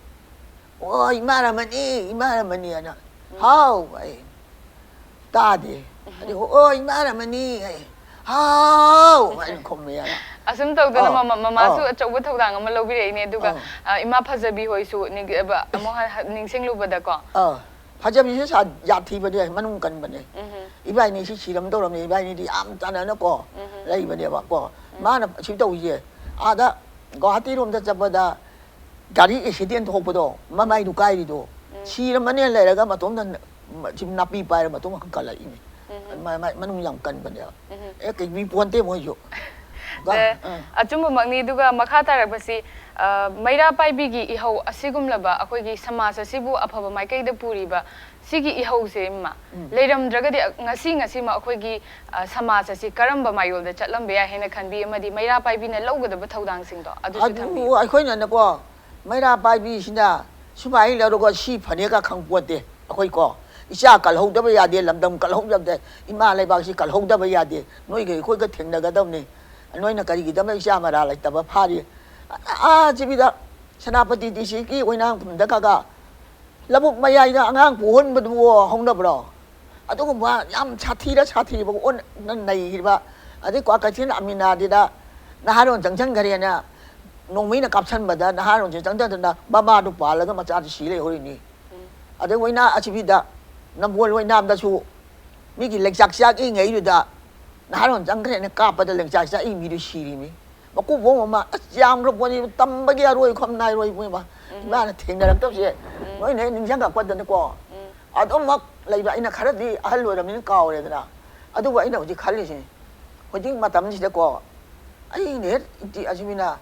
"ꯑꯣ, ꯏꯃꯥ ꯔꯃꯅꯤ, ꯏꯃꯥ ꯔꯃꯅꯤ" ꯍꯥꯏꯅ꯫ "ꯍꯥꯎ" ꯑꯩ ꯇꯥꯗꯦ꯫ ꯑꯗꯩ "ꯑꯣ, ꯏꯃꯥ ꯔꯃꯅꯤ" ꯑꯩ "ꯍꯥꯎ" ꯍꯥꯏꯅ ꯈꯨꯝꯃꯦ ꯍꯥꯏꯅ꯫ ꯑꯁꯨꯝ ꯇꯧꯗꯅ ꯑꯧ, ꯃꯃ-, ꯃꯃꯥꯁꯨ ꯑꯧ꯫ ꯑꯆꯧꯕ ꯊꯧꯗꯥꯡ ꯑꯃ ꯂꯧꯕꯤꯔꯛꯏꯅꯦ꯫ ꯑꯗꯨꯒ ꯑꯧ꯫ ꯑ, ꯏꯃꯥ ꯐꯖꯕꯤ ꯍꯣꯏꯁꯨ ꯅꯤꯡ-, ꯑꯕ-, ꯑꯃꯨꯛ ꯍꯟ-, ꯍꯟ-, ꯅꯤꯡꯁꯤꯡꯂꯨꯕꯗꯀꯣ꯫ ꯑꯥ, ꯐꯖꯕꯤꯁꯦ ꯁꯥ-, ꯖꯥꯠ ꯊꯤꯕꯅꯦ, ꯃꯅꯨꯡ ꯀꯟꯕꯅꯦ꯫ ꯏꯕꯥꯏꯅꯤꯁꯤ ꯁꯤꯔꯝꯗꯧꯔꯕꯅꯦ, ꯏꯕꯥꯏꯅꯤꯗꯤ ꯌꯥꯝ ꯆꯥꯟꯅꯅꯀꯣ ꯂꯩꯕꯅꯦꯕ ꯀꯣ꯫ ꯃꯥꯅ ꯁꯤ ꯇꯧꯔꯤꯁꯦ, ꯑꯥꯗ ꯒꯨꯋꯥꯍꯥꯇꯤꯔꯣꯝꯗ ꯆꯠꯄꯗ ꯒꯥꯔꯤ ꯑꯦꯛꯁꯤꯗꯦꯟ ꯊꯣꯛꯄꯗꯣ, ꯃꯃꯥꯏꯗꯨ ꯀꯥꯏꯔꯤꯗꯣ, ꯁꯤꯔꯝꯃꯅꯦ ꯂꯩꯔꯒ ꯃꯇꯣꯝꯗ ꯅ-, ꯃ-, ꯁꯤ ꯅꯥꯄꯤ ꯄꯥꯏꯔ ꯃꯇꯣꯝ ꯍꯟꯀꯠꯂꯛꯏꯅꯦ꯫ ꯃ-, ꯃ-, ꯃꯅꯨꯡ ꯌꯥꯝ ꯀꯟꯕꯅꯦꯕ꯫ ꯑꯦ, ꯀꯩ ꯄꯣꯟꯇꯦ ꯃꯣꯏꯁꯨ꯫ ꯀꯣ? ꯑꯦ, ꯑꯥ꯫ ꯑꯆꯨꯝꯕꯃꯛꯅꯤ꯫ ꯑꯗꯨꯒ ꯃꯈꯥ ꯇꯥꯔꯛꯄꯁꯤ, ꯑ, ꯃꯩꯔꯥ ꯄꯥꯏꯕꯤꯒꯤ ꯏꯍꯧ ꯑꯁꯤꯒꯨꯝꯂꯕ ꯑꯩꯈꯣꯏꯒꯤ ꯁꯃꯥꯖ ꯑꯁꯤꯕꯨ ꯑꯐꯕ ꯃꯥꯏꯀꯩꯗ ꯄꯨꯔꯤꯕ ꯁꯤꯒꯤ ꯏꯍꯧꯁꯦ, ꯏꯃꯥ, ꯂꯩꯔꯝꯗ꯭ꯔꯒꯗꯤ ꯉꯁꯤ ꯉꯁꯤꯃꯛ ꯑꯩꯈꯣꯏꯒꯤ, ꯑ, ꯁꯃꯥꯖ ꯑꯁꯤ ꯀꯔꯝꯕ ꯃꯥꯏꯌꯣꯜꯗ ꯆꯠꯂꯝꯕ ꯌꯥꯏ ꯍꯥꯏꯅ ꯈꯟꯕꯤ, ꯑꯃꯗꯤ ꯃꯩꯔꯥ ꯄꯥꯏꯕꯤꯅ ꯂꯧꯒꯗꯕ ꯊꯧꯗꯥꯡꯁꯤꯡꯗꯣ ꯑꯗꯨꯁꯨ ꯊꯝꯕꯤꯌꯨ꯫ ꯑꯗꯨ ꯑꯩꯈꯣꯏꯅꯅꯦꯀꯣ, ꯃꯩꯔꯥ ꯄꯥꯏꯕꯤꯁꯤꯅ ꯁꯨꯃꯥꯏꯅ ꯂꯧꯔꯒ ꯁꯤ ꯐꯅꯦꯒ ꯈꯪꯄꯣꯠꯇꯦ꯫ ꯑꯩꯈꯣꯏꯀꯣ, ꯏꯆꯥ ꯀꯜꯍꯧꯗꯕ ꯌꯥꯗꯦ, ꯂꯝꯗꯝ ꯀꯜꯍꯧꯗꯕ, ꯏꯃꯥ ꯂꯩꯕꯥꯛꯁꯤ ꯀꯜꯍꯧꯗꯕ ꯌꯥꯗꯦ꯫ ꯅꯣꯏꯒ ꯑꯩꯈꯣꯏꯒ ꯊꯦꯡꯅꯒꯗꯕꯅꯤ꯫ ꯅꯣꯏꯅ ꯀꯔꯤꯒꯤꯗꯃꯛ ꯏꯆꯥ ꯃꯔꯥ ꯂꯩꯇꯕ ꯐꯥꯔꯤ? ꯑꯥ, ꯁꯤꯕꯤꯗ ꯁꯦꯅꯥꯄꯇꯤ ꯗꯤ ꯁꯤꯒꯤ ꯑꯣꯏꯅꯥꯡ ꯈꯨꯟꯗ ꯈꯒ ꯂꯧꯕꯨꯛ ꯃꯌꯥꯏꯗ ꯑꯉꯥꯡ ꯄꯣꯛꯍꯟꯕꯗꯨꯕꯨ ꯍꯧꯅꯕ꯭ꯔꯣ? ꯑꯗꯨꯒꯨꯝꯕ ꯌꯥꯝ ꯁꯥꯊꯤꯔ ꯁꯥꯊꯤꯔꯤꯕ ꯑꯣꯟꯅ ꯅꯩꯔꯤꯕ, ꯑꯗꯩ ꯀ꯭ꯋꯥꯀꯩꯊꯦꯜ ꯑꯃꯤꯅꯥꯗꯨꯗ ꯅꯍꯥꯔꯣꯟ ꯆꯪꯁꯟꯈ꯭ꯔꯦꯅ ꯅꯣꯡꯃꯩꯅ ꯀꯥꯞꯁꯟꯕꯗ ꯅꯍꯥꯔꯣꯟꯁꯦ ꯆꯪꯁꯟꯗꯅ ꯃꯃꯥꯗꯨ ꯄꯥꯜꯂꯒ ꯃꯆꯥꯗꯨ ꯁꯤ ꯂꯩꯍꯧꯔꯤꯅꯤ꯫ ꯑꯗꯩ ꯑꯣꯏꯅꯥ ꯑꯁꯤꯕꯤꯗ ꯅꯝꯕꯣꯜ ꯑꯣꯏꯅꯥꯝꯗꯁꯨ ꯃꯤꯒꯤ ꯂꯩꯆꯥꯛ ꯆꯥꯛ ꯏꯉꯩꯗꯨꯗ ꯅꯍꯥꯔꯣꯟ ꯆꯪꯈ꯭ꯔꯦꯅ ꯀꯥꯞꯄꯗ ꯂꯦꯡꯆꯥꯏ ꯆꯥꯛꯏ ꯃꯤꯗꯨ ꯁꯤꯔꯤꯃꯤ꯫ ꯃꯀꯨꯕꯣꯛ ꯑꯃ ꯑꯁ ꯌꯥꯝꯈ꯭ꯔ ꯄꯣꯠꯅꯤ, ꯇꯝꯕꯒꯤ ꯑꯔꯣꯏ ꯈꯝ ꯅꯥꯏꯔꯣꯏ ꯏꯕꯨꯡ ꯏꯃꯥ꯫ ꯏꯃꯥꯅ ꯊꯦꯡꯅꯔꯛꯇꯕꯁꯦ ꯃꯣꯏꯅ ꯍꯦꯛ ꯅꯤꯡꯁꯤꯡꯉꯛꯄꯗꯅꯤꯀꯣ꯫ ꯑꯗꯨꯃꯛ ꯂꯩꯕ ꯑꯩꯅ ꯈꯔꯗꯤ ꯑꯍꯜ ꯑꯣꯏꯔꯕꯅꯤꯅ ꯀꯥꯎꯔꯦꯗꯅ꯫ ꯑꯗꯨꯕꯨ ꯑꯩꯅ ꯍꯧꯖꯤꯛ ꯈꯜꯂꯤꯁꯤꯅꯤ, ꯍꯧꯖꯤꯛ ꯃꯇꯝꯁꯤꯗꯀꯣ ꯑꯩꯅ ꯍꯦꯛ ꯏꯇꯤ ꯑꯁꯤꯃꯤꯅ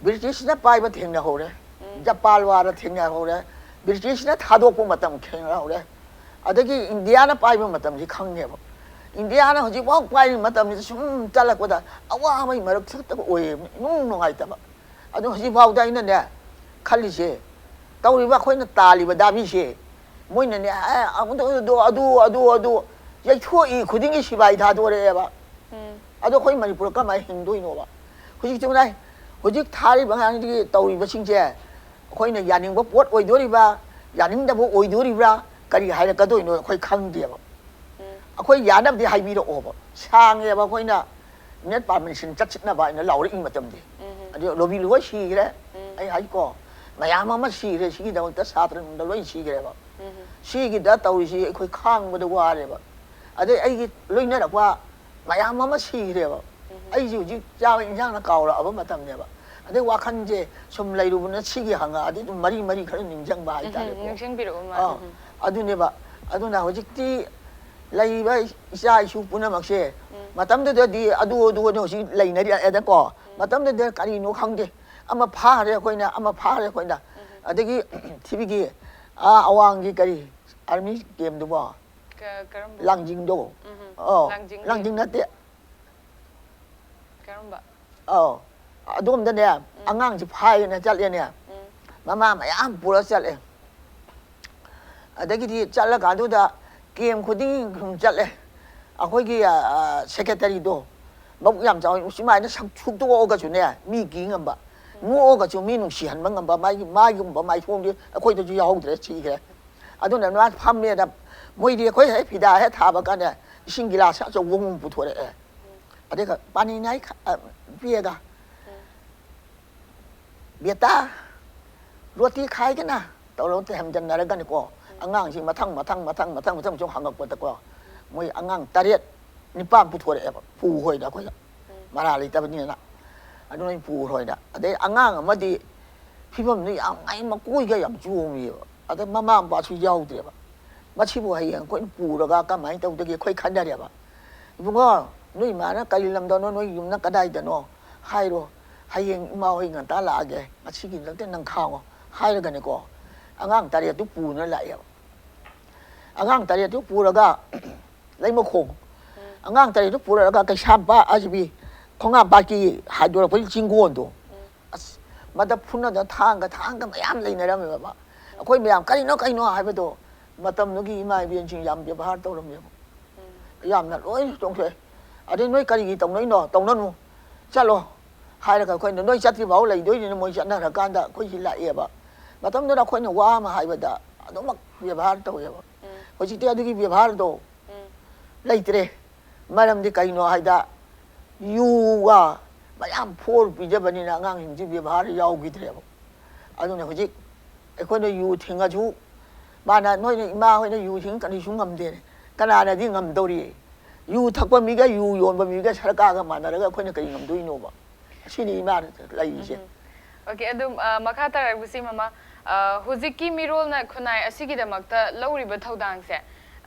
ꯕ꯭ꯔꯤꯇꯤꯁꯅ ꯄꯥꯏꯕ ꯊꯦꯡꯅꯍꯧꯔꯦ, ꯖꯄꯥꯟ ꯋꯥꯔ ꯊꯦꯡꯅꯍꯧꯔꯦ, ꯕ꯭ꯔꯤꯇꯤꯁꯅ ꯊꯥꯗꯣꯛꯄ ꯃꯇꯝ ꯊꯦꯡꯅꯍꯧꯔꯦ, ꯑꯗꯒꯤ ꯏꯟꯗꯤꯌꯥꯅ ꯄꯥꯏꯕ ꯃꯇꯝꯁꯤ ꯈꯪꯉꯦꯕ꯫ ꯏꯟꯗꯤꯌꯥꯅ ꯍꯧꯖꯤꯛꯐꯥꯎ ꯄꯥꯏꯔꯤꯕ ꯃꯇꯝꯁꯤꯗ ꯁꯨꯝ ꯆꯠꯂꯛꯄꯗ ꯑꯋꯥꯕꯒꯤ ꯃꯔꯛ ꯈꯛꯇ ꯑꯣꯏꯌꯦ, ꯏꯅꯨꯡ ꯅꯨꯡꯉꯥꯏꯇꯕ꯫ ꯑꯗꯣ ꯍꯧꯖꯤꯛꯐꯥꯎꯗ ꯑꯩꯅꯅꯦ ꯈꯜꯂꯤꯁꯦ, ꯇꯧꯔꯤꯕ ꯑꯩꯈꯣꯏꯅ ꯇꯥꯜꯂꯤꯕ ꯗꯥꯕꯤꯁꯦ ꯃꯣꯏꯅꯅꯦ ꯑꯦ ꯑꯃꯨꯛꯇ ꯑꯗꯨ ꯑꯗꯨ ꯑꯗꯨ ꯑꯗꯨ ꯌꯩꯊꯣꯛꯏ ꯈꯨꯗꯤꯡꯒꯤ ꯁꯤꯕꯥꯏ ꯊꯥꯗꯣꯔꯛꯑꯦꯕ꯫ ꯑꯗꯣ ꯑꯩꯈꯣꯏ ꯃꯅꯤꯄꯨꯔ ꯀꯃꯥꯏꯅ ꯍꯤꯡꯗꯣꯏꯅꯣꯕ? ꯍꯧꯖꯤꯛꯁꯨ ꯉꯥꯏ, ꯍꯧꯖꯤꯛ ꯊꯥꯔꯤꯕ ꯑꯉꯥꯡꯁꯤꯒꯤ ꯇꯧꯔꯤꯕꯁꯤꯡꯁꯦ ꯑꯩꯈꯣꯏꯅ ꯌꯥꯅꯤꯡꯕ ꯄꯣꯠ ꯑꯣꯏꯗꯣꯔꯤꯕ꯭ꯔꯥ, ꯌꯥꯅꯤꯡꯗꯕ ꯑꯣꯏꯗꯣꯔꯤꯕ꯭ꯔꯥ, ꯀꯔꯤ ꯍꯥꯏꯔꯛꯀꯗꯣꯏꯅꯣ ꯑꯩꯈꯣꯏ ꯈꯪꯗꯦꯕ꯫ ꯑꯩꯈꯣꯏ ꯌꯥꯅꯕꯗꯤ ꯍꯥꯏꯕꯤꯔꯛꯑꯣꯕ꯫ ꯁꯥꯡꯉꯦꯕ ꯑꯩꯈꯣꯏꯅ ꯅꯦꯠ ꯄꯥꯔꯃꯤꯁꯟ ꯆꯠꯁꯤꯠꯅꯕ ꯍꯥꯏꯅ ꯂꯥꯎꯔꯛꯏ ꯃꯇꯝꯗꯤ꯫ ꯑꯗꯨ ꯂꯣꯕꯤ ꯂꯣꯏ ꯁꯤꯈ꯭ꯔꯦ꯫ ꯑꯩ ꯍꯥꯏꯀꯣ, ꯃꯌꯥꯝ ꯑꯃ ꯁꯤꯈ꯭ꯔꯦ꯫ ꯁꯤꯒꯤꯗꯃꯛꯇ ꯁꯥꯇ꯭ꯔ ꯅꯨꯡꯗ ꯂꯣꯏ ꯁꯤꯈ꯭ꯔꯦꯕ꯫ ꯁꯤꯒꯤꯗ ꯇꯧꯔꯤꯁꯤ ꯑꯩꯈꯣꯏ ꯈꯥꯡꯕꯗ ꯋꯥꯔꯦꯕ꯫ ꯑꯗꯩ ꯑꯩꯒꯤ ꯂꯣꯏꯅꯔꯛꯄ ꯃꯌꯥꯝ ꯑꯃ ꯁꯤꯈ꯭ꯔꯦꯕ꯫ ꯑꯩꯁꯦ ꯍꯧꯖꯤꯛ ꯆꯥꯕ ꯏꯟꯁꯥꯡꯅ ꯀꯥꯎꯔꯛꯑꯕ ꯃꯇꯝꯅꯦꯕ꯫ ꯑꯗꯩ ꯋꯥꯈꯜꯁꯦ ꯁꯨꯝ ꯂꯩꯔꯨꯕꯅ ꯁꯤꯒꯤ ꯍꯪꯉꯛꯑꯗꯤ ꯑꯗꯨꯝ ꯃꯔꯤ ꯃꯔꯤ ꯈꯔ ꯅꯤꯡꯁꯤꯡꯕ ꯍꯥꯏꯇꯥꯔꯦꯀꯣ꯫ ꯅꯤꯡꯁꯤꯡꯕꯤꯔꯛꯑꯣ ꯃꯥ꯫ ꯑꯥ, ꯑꯗꯨꯅꯦꯕ꯫ ꯑꯗꯨꯅ ꯍꯧꯖꯤꯛꯇꯤ ꯂꯩꯔꯤꯕ ꯏꯆꯥ ꯏꯁꯨ ꯄꯨꯝꯅꯃꯛꯁꯦ ꯃꯇꯝꯗꯨꯗꯗꯤ ꯑꯗꯨ ꯑꯗꯨ ꯑꯗꯨ ꯍꯧꯖꯤꯛ ꯂꯩꯅꯔꯤꯑꯦꯗꯀꯣ꯫ ꯃꯇꯝꯗꯨꯗ ꯀꯔꯤꯅꯣ ꯈꯪꯗꯦ꯫ ꯑꯃ ꯐꯥꯈ꯭ꯔꯦ ꯑꯩꯈꯣꯏꯅ, ꯑꯃ ꯐꯥꯈ꯭ꯔꯦ ꯑꯩꯈꯣꯏꯅ꯫ ꯑꯗꯒꯤ ꯊꯤꯕꯤꯒꯤ ꯑꯥ ꯑꯋꯥꯡꯒꯤ ꯀꯔꯤ ꯑꯥꯔꯃꯤ ꯀꯦꯝꯗꯨꯕꯣ? ꯀ- ꯀꯔꯝꯕ? ꯂꯥꯡꯖꯤꯡꯗꯣ꯫ ꯎꯝꯍꯨꯝ. ꯑꯣ, ꯂꯥꯡꯖꯤꯡ ꯂꯥꯡꯖꯤꯡ ꯅꯠꯇꯦ꯫ ꯀꯔꯝꯕ? ꯑꯧ, ꯑꯗꯣꯝꯗꯅꯦ ꯑꯉꯥꯡꯁꯤ ꯐꯥꯏꯌꯦꯅ ꯆꯠꯂꯦꯅꯦ꯫ ꯃꯃꯥ ꯃꯌꯥꯝ ꯄꯨꯔ ꯆꯠꯂꯦ꯫ ꯑꯗꯒꯤꯗꯤ ꯆꯠꯂꯀꯥꯟꯗꯨꯗ ꯀꯦꯝ ꯈꯨꯗꯤꯡꯒꯤ ꯁꯨꯝ ꯆꯠꯂꯦ꯫ ꯑꯩꯈꯣꯏꯒꯤ ꯁꯦꯀ꯭ꯔꯦꯇꯔꯤꯗꯣ ꯃꯕꯨꯛ ꯌꯥꯝ ꯆꯥꯎꯏ, ꯁꯨꯃꯥꯏꯅ ꯁꯛ ꯁꯨꯛꯇꯣꯛꯑꯒꯁꯨꯅꯦ ꯃꯤ ꯀꯤ ꯉꯝꯕ, ꯅꯣꯛꯑꯒꯁꯨ ꯃꯤ ꯅꯨꯡꯁꯤꯍꯟꯕ ꯉꯝꯕ, ꯃꯥꯒꯤ ꯃꯥꯒꯤꯒꯨꯝꯕ ꯃꯥꯏꯊꯣꯡꯗꯤ ꯑꯩꯈꯣꯏꯗꯁꯨ ꯌꯥꯎꯍꯧꯗ꯭ꯔꯦ, ꯁꯤꯈ꯭ꯔꯦ꯫ ꯑꯗꯨꯅ ꯃꯥ ꯐꯝꯃꯦꯅ ꯃꯣꯏꯗꯤ ꯑꯩꯈꯣꯏ ꯍꯦꯛ ꯐꯤꯗꯥ ꯍꯦꯛ ꯊꯥꯕ ꯀꯥꯟꯗ ꯏꯁꯤꯡ ꯒꯤꯂꯥꯁ ꯑꯆꯧꯕ ꯑꯃ ꯄꯨꯊꯣꯔꯛꯑꯦ꯫ ꯑꯗꯩ ꯄꯥꯅꯤ ꯅꯥꯏ ꯄꯤꯔꯒ ꯕꯦꯇꯥ ꯔꯣꯇꯤ ꯈꯥꯏꯒꯅ ꯇꯧꯔꯒ ꯍꯦꯟꯖꯟꯅꯔꯒꯅꯤꯀꯣ꯫ ꯑꯉꯥꯡꯁꯤ ꯃꯊꯪ ꯃꯊꯪ ꯃꯊꯪ ꯃꯊꯪ ꯃꯊꯪ ꯁꯨꯝ ꯍꯪꯉꯛꯄꯗꯀꯣ ꯃꯣꯏ ꯑꯉꯥꯡ ꯇꯔꯦꯠ ꯅꯤꯄꯥꯟ ꯄꯨꯊꯣꯔꯛꯑꯦꯕ ꯄꯨ ꯍꯣꯏꯗ ꯑꯩꯈꯣꯏꯗ꯫ ꯃꯔꯥ ꯂꯩꯇꯕꯅꯤꯅ꯫ ꯑꯗꯨꯅ ꯑꯩ ꯄꯨ ꯍꯣꯏꯗ꯫ ꯑꯗꯩ ꯑꯉꯥꯡ ꯑꯃꯗꯤ ꯐꯤꯕꯝꯗꯨ ꯌꯥꯝ ꯉꯥꯏ, ꯃꯀꯣꯏꯒ ꯌꯥꯝ ꯆꯣꯝꯃꯤꯕ꯫ ꯑꯗ ꯃꯃꯥ ꯃꯄꯥꯁꯨ ꯌꯥꯎꯗ꯭ꯔꯦꯕ꯫ ꯃꯁꯤꯕꯨ ꯍꯌꯦꯡ ꯑꯩꯈꯣꯏꯅ ꯄꯨꯔꯒ ꯀꯃꯥꯏꯅ ꯇꯧꯗꯒꯦ ꯑꯩꯈꯣꯏ ꯈꯟꯅꯔꯦꯕ꯫ "ꯏꯕꯨꯡꯉꯣ, ꯅꯣꯏ ꯏꯃꯥꯅ ꯀꯔꯤ ꯂꯝꯗꯅꯣ, ꯅꯣꯏ ꯌꯨꯝꯅ ꯀꯗꯥꯏꯗꯅꯣ ꯍꯥꯏꯔꯣ꯫ ꯍꯌꯦꯡ ꯏꯃꯥ ꯍꯣꯏ ꯉꯟꯇꯥ ꯂꯥꯛꯑꯒꯦ, ꯉꯁꯤꯒꯤ ꯅꯠꯇꯦ ꯅꯪ ꯈꯥꯡꯉꯣ" ꯍꯥꯏꯔꯒꯅꯦꯀꯣ, ꯑꯉꯥꯡ ꯇꯔꯦꯠꯇꯨ ꯄꯨꯅ ꯂꯥꯛꯑꯦꯕ꯫ ꯑꯉꯥꯡ ꯇꯔꯦꯠꯇꯨ ꯄꯨꯔꯒ ꯂꯩꯃꯈꯣꯡ, ꯑꯉꯥꯡ ꯇꯔꯦꯠꯇꯨ ꯄꯨꯔꯛꯑꯒ ꯀꯩꯁꯥꯝꯄꯥꯠ ꯑꯁꯤꯒꯤ ꯈꯣꯡꯉꯥꯝꯄꯥꯠꯀꯤ ꯍꯥꯏꯗꯣꯔꯛꯄꯒꯤ ꯆꯤꯡꯒꯣꯟꯗꯣ, ꯑꯁ, ꯃꯗ ꯐꯨꯅꯗꯅ ꯊꯥꯡꯒ, ꯊꯥꯡꯒ ꯃꯌꯥꯝ ꯂꯩꯅꯔꯝꯃꯦꯕ꯫ ꯑꯩꯈꯣꯏ ꯃꯌꯥꯝ "ꯀꯔꯤꯅꯣ, ꯀꯩꯅꯣ?" ꯍꯥꯏꯕꯗꯣ, ꯃꯇꯝꯗꯨꯒꯤ ꯏꯃꯥ ꯏꯕꯦꯟꯁꯤꯡ ꯌꯥꯝ ꯕꯦꯕꯥꯔ ꯇꯧꯔꯝꯃꯦꯕ꯫ ꯌꯥꯝꯅ ꯂꯣꯏꯅ ꯆꯣꯡꯊꯣꯛꯑꯦ꯫ "ꯑꯗꯩ ꯅꯣꯏ ꯀꯔꯤꯒꯤ ꯇꯧꯅꯩꯅꯣ? ꯇꯧꯅꯅꯨ, ꯆꯠꯂꯣ" ꯍꯥꯏꯔꯒ ꯑꯩꯈꯣꯏꯅ, "ꯅꯣꯏ ꯆꯠꯇ꯭ꯔꯤ ꯐꯥꯎ ꯂꯩꯗꯣꯏꯅꯤꯅ" ꯃꯣꯏ ꯆꯠꯅꯈ꯭ꯔꯀꯥꯟꯗ ꯑꯩꯈꯣꯏꯁꯤ ꯂꯥꯛꯑꯦꯕ꯫ ꯃꯇꯝꯗꯨꯗ ꯑꯩꯈꯣꯏꯅ ꯋꯥ ꯑꯃ ꯍꯥꯏꯕꯗ ꯑꯗꯨꯃꯛ ꯕꯦꯕꯥꯔ ꯇꯧꯋꯦꯕ꯫ ꯍꯧꯖꯤꯛꯇꯤ ꯑꯗꯨꯒꯤ ꯕꯦꯕꯥꯔꯗꯣ ꯂꯩꯇ꯭ꯔꯦ꯫ ꯃꯔꯝꯗꯤ ꯀꯩꯅꯣ ꯍꯥꯏꯗ, ꯌꯨꯒ ꯃꯌꯥꯝ ꯐꯣꯔ ꯄꯤꯖꯕꯅꯤꯅ ꯑꯉꯥꯡꯁꯤꯡꯁꯤ ꯕꯦꯕꯥꯔ ꯌꯥꯎꯈꯤꯗ꯭ꯔꯦꯕ꯫ ꯑꯗꯨꯅ ꯍꯧꯖꯤꯛ ꯑꯩꯈꯣꯏꯅ ꯌꯨ ꯊꯤꯡꯉꯁꯨ, ꯃꯥꯅ, "ꯅꯣꯏꯅ, ꯏꯃꯥ ꯍꯣꯏꯅ ꯌꯨ ꯊꯤꯡ ꯀꯔꯤꯁꯨ ꯉꯝꯗꯦꯅꯦ, ꯀꯅꯥꯅꯗꯤ ꯉꯝꯗꯧꯔꯤ? ꯌꯨ ꯊꯛꯄ ꯃꯤꯒ ꯌꯨ ꯌꯣꯟꯕ ꯃꯤꯒ ꯁꯔꯀꯥꯔꯒ ꯃꯥꯟꯅꯔꯒ ꯑꯩꯈꯣꯏꯅ ꯀꯔꯤ ꯉꯝꯗꯣꯏꯅꯣꯕ?" ꯑꯁꯤꯅꯤ ꯏꯃꯥꯅ ꯂꯩꯔꯤꯁꯦ꯫ ꯑꯣꯀꯦ, ꯑꯗꯨꯝ, ꯑ, ꯃꯈꯥ ꯇꯥꯔꯛꯄꯁꯤ, ꯃꯃꯥ, ꯑ, ꯍꯧꯖꯤꯛꯀꯤ ꯃꯤꯔꯣꯜꯅ ꯈꯨꯟꯅꯥꯏ ꯑꯁꯤꯒꯤꯗꯃꯛꯇ ꯂꯧꯔꯤꯕ ꯊꯧꯗꯥꯡꯁꯦ,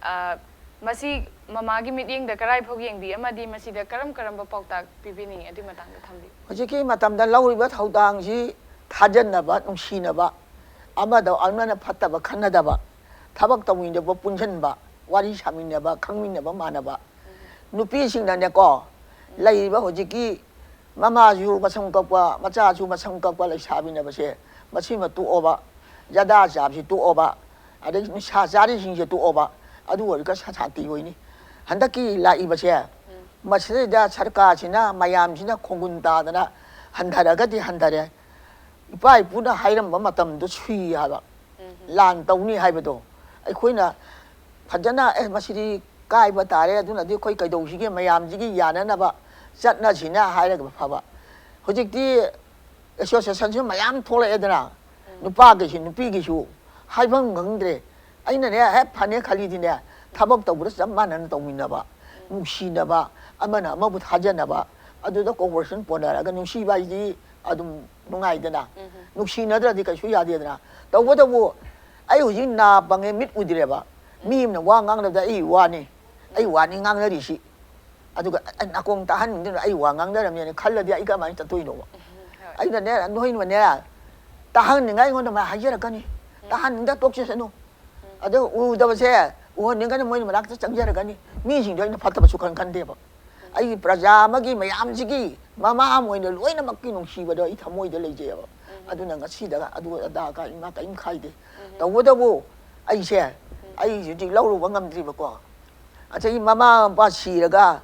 ꯑ, ꯃꯁꯤ ꯃꯃꯥꯒꯤ ꯃꯤꯠꯌꯦꯡꯗ ꯀꯔꯥꯏ ꯐꯥꯎ ꯌꯦꯡꯕꯤ ꯑꯃꯗꯤ ꯃꯁꯤꯗ ꯀꯔꯝ ꯀꯔꯝꯕ ꯄꯥꯎꯇꯥꯛ ꯄꯤꯕꯤꯅꯤꯡꯉꯤ? ꯑꯗꯨꯒꯤ ꯃꯇꯥꯡꯗ ꯊꯝꯕꯤꯌꯨ꯫ ꯍꯧꯖꯤꯛꯀꯤ ꯃꯇꯝꯗ ꯂꯧꯔꯤꯕ ꯊꯧꯗꯥꯡꯁꯤ ꯊꯥꯖꯅꯕ, ꯅꯨꯡꯁꯤꯅꯕ, ꯑꯃꯗ ꯑꯃꯅ ꯐꯠꯇꯕ ꯈꯟꯅꯗꯕ, ꯊꯕꯛ ꯇꯧꯃꯤꯟꯅꯕ, ꯄꯨꯟꯁꯤꯟꯕ, ꯋꯥꯔꯤ ꯁꯥꯃꯤꯟꯅꯕ, ꯈꯪꯃꯤꯟꯅꯕ, ꯃꯥꯟꯅꯕ꯫ ꯅꯨꯄꯤꯁꯤꯡꯅꯅꯦꯀꯣ, ꯂꯩꯔꯤꯕ ꯍꯧꯖꯤꯛꯀꯤ ꯃꯃꯥꯁꯨ ꯃꯁꯝ ꯀꯛꯄ, ꯃꯆꯥꯁꯨ ꯃꯁꯝ ꯀꯛꯄ ꯂꯩꯁꯥꯕꯤꯅꯕꯁꯦ, ꯃꯁꯤꯃ ꯇꯣꯛꯑꯣꯕ, ꯖꯗꯥ ꯆꯥꯕꯁꯤ ꯇꯣꯛꯑꯣꯕ, ꯑꯗꯩ ꯅꯤꯁꯥ ꯆꯥꯔꯤꯁꯤꯡꯁꯦ ꯇꯣꯛꯑꯣꯕ, ꯑꯗꯨ ꯑꯣꯏꯔꯒ ꯁꯥ-, ꯁꯥꯟꯇꯤ ꯑꯣꯏꯅꯤ꯫ ꯍꯟꯗꯛꯀꯤ ꯂꯥꯛꯏꯕꯁꯦ, ꯃꯁꯤꯗꯩꯗ ꯁꯔꯀꯥꯔꯁꯤꯅ, ꯃꯌꯥꯝꯁꯤꯅ ꯈꯣꯡꯒꯨꯟ ꯇꯥꯗꯅ ꯍꯟꯊꯔꯒꯗꯤ ꯍꯟꯊꯔꯦ, ꯏꯄꯥ ꯏꯄꯨꯅ ꯍꯥꯏꯔꯝꯕ ꯃꯇꯝꯗꯣ ꯁꯨꯏ ꯍꯥꯏꯕ, ꯂꯥꯟ ꯇꯧꯅꯤ ꯍꯥꯏꯕꯗꯣ꯫ ꯑꯩꯈꯣꯏꯅ ꯐꯖꯅ, "ꯑꯦ, ꯃꯁꯤꯗꯤ ꯀꯥꯏꯕ ꯇꯥꯔꯦ, ꯑꯗꯨꯅꯗꯤ ꯑꯩꯈꯣꯏ ꯀꯩꯗꯧꯁꯤꯒꯦ, ꯃꯌꯥꯝꯁꯤꯒꯤ ꯌꯥꯅꯅꯕ ꯆꯠꯅꯁꯤꯅ" ꯍꯥꯏꯔꯒ ꯐꯕ꯫ ꯍꯧꯖꯤꯛꯇꯤ ꯑꯦꯁꯣꯁꯤꯌꯦꯁꯟꯁꯨ ꯃꯌꯥꯝ ꯊꯣꯛꯂꯛꯑꯦꯗꯅ, ꯅꯨꯄꯥꯒꯤꯁꯨ ꯅꯨꯄꯤꯒꯤꯁꯨ ꯍꯥꯏꯐꯝ ꯈꯪꯗ꯭ꯔꯦ꯫ ꯑꯩꯅꯅꯦ, ꯍꯦꯛ ꯐꯅꯦꯛ ꯈꯜꯂꯤꯗꯤꯅꯦ, ꯊꯕꯛ ꯇꯧꯕꯗ ꯆꯞ ꯃꯥꯟꯅꯅ ꯇꯧꯃꯤꯟꯅꯕ꯫ ꯅꯨꯡꯁꯤꯅꯕ, ꯑꯃꯅ ꯑꯃꯕꯨ ꯊꯥꯖꯅꯕ, ꯑꯗꯨꯗ cooperation ꯄꯣꯟꯅꯔꯒ ꯅꯨꯡꯁꯤꯕ ꯍꯥꯏꯁꯤꯗꯤ ꯑꯗꯨꯝ ꯅꯨꯡꯉꯥꯏꯗꯅ꯫ ꯅꯨꯡꯁꯤꯅꯗ꯭ꯔꯗꯤ ꯀꯩꯁꯨ ꯌꯥꯗꯦꯗꯅ꯫ ꯇꯧꯕꯇꯕꯨ ꯑꯩ ꯍꯧꯖꯤꯛ ꯅꯥ ꯄꯪꯉꯦ, ꯃꯤꯠ ꯎꯗ꯭ꯔꯦꯕ꯫ ꯃꯤ ꯑꯃꯅ ꯋꯥ ꯉꯥꯡꯅꯕꯗ ꯑꯩ ꯋꯥꯅꯤ, ꯑꯩ ꯋꯥꯅꯤ ꯉꯥꯡꯅꯔꯤꯁꯤ꯫ ꯑꯗꯨꯒ ꯑꯩ ꯅꯥꯀꯣꯡ ꯇꯥꯍꯟꯅꯤꯡꯗꯅ ꯑꯩ ꯋꯥ ꯉꯥꯡꯅꯔꯝꯃꯦꯅ ꯈꯜꯂꯗꯤ ꯑꯩ ꯀꯃꯥꯏꯅ ꯆꯠꯇꯣꯏꯅꯣꯕ? ꯑꯩꯅꯅꯦ, ꯅꯣꯏꯅꯅꯦ, ꯇꯥꯍꯟꯅꯤꯡꯉꯥꯏ ꯑꯩꯉꯣꯟꯗ ꯃꯥ ꯍꯥꯏꯖꯔꯛꯀꯅꯤ꯫ ꯇꯥꯍꯟꯅꯤꯡꯗ ꯇꯣꯛꯆꯁꯅꯨ꯫ ꯑꯗꯨ ꯎꯗꯕꯁꯦ ꯎꯍꯟꯅꯤꯡꯒꯅꯤ, ꯃꯣꯏꯅ ꯃꯅꯥꯛꯇ ꯆꯪꯖꯔꯒꯅꯤ꯫ ꯃꯤꯁꯤꯡꯗꯣ ꯑꯩꯅ ꯐꯠꯇꯕ ꯁꯨꯈꯟ ꯈꯟꯗꯦꯕ꯫ ꯑꯩꯒꯤ ꯄ꯭ꯔꯖꯥ ꯑꯃꯒꯤ, ꯃꯌꯥꯝꯁꯤꯒꯤ ꯃꯃꯥ ꯑꯃ ꯑꯣꯏꯅ ꯂꯣꯏꯅꯃꯛꯀꯤ ꯅꯨꯡꯁꯤꯕꯗꯣ ꯑꯩ ꯊꯃꯣꯏꯗ ꯂꯩꯖꯩꯑꯕ꯫ ꯑꯗꯨꯅ ꯉꯁꯤꯗ ꯑꯗꯨ ꯑꯗꯥ ꯀꯥꯏ ꯏꯃꯥ ꯀꯔꯤꯝ ꯈꯥꯏꯗꯦ꯫ ꯇꯧꯕꯇꯕꯨ ꯑꯩꯁꯦ, ꯑꯩ ꯍꯧꯖꯤꯛ ꯂꯧꯔꯨꯕ ꯉꯝꯗ꯭ꯔꯤꯕꯀꯣ꯫ ꯑꯗꯒꯤ ꯃꯃꯥ ꯃꯄꯥ ꯁꯤꯔꯒ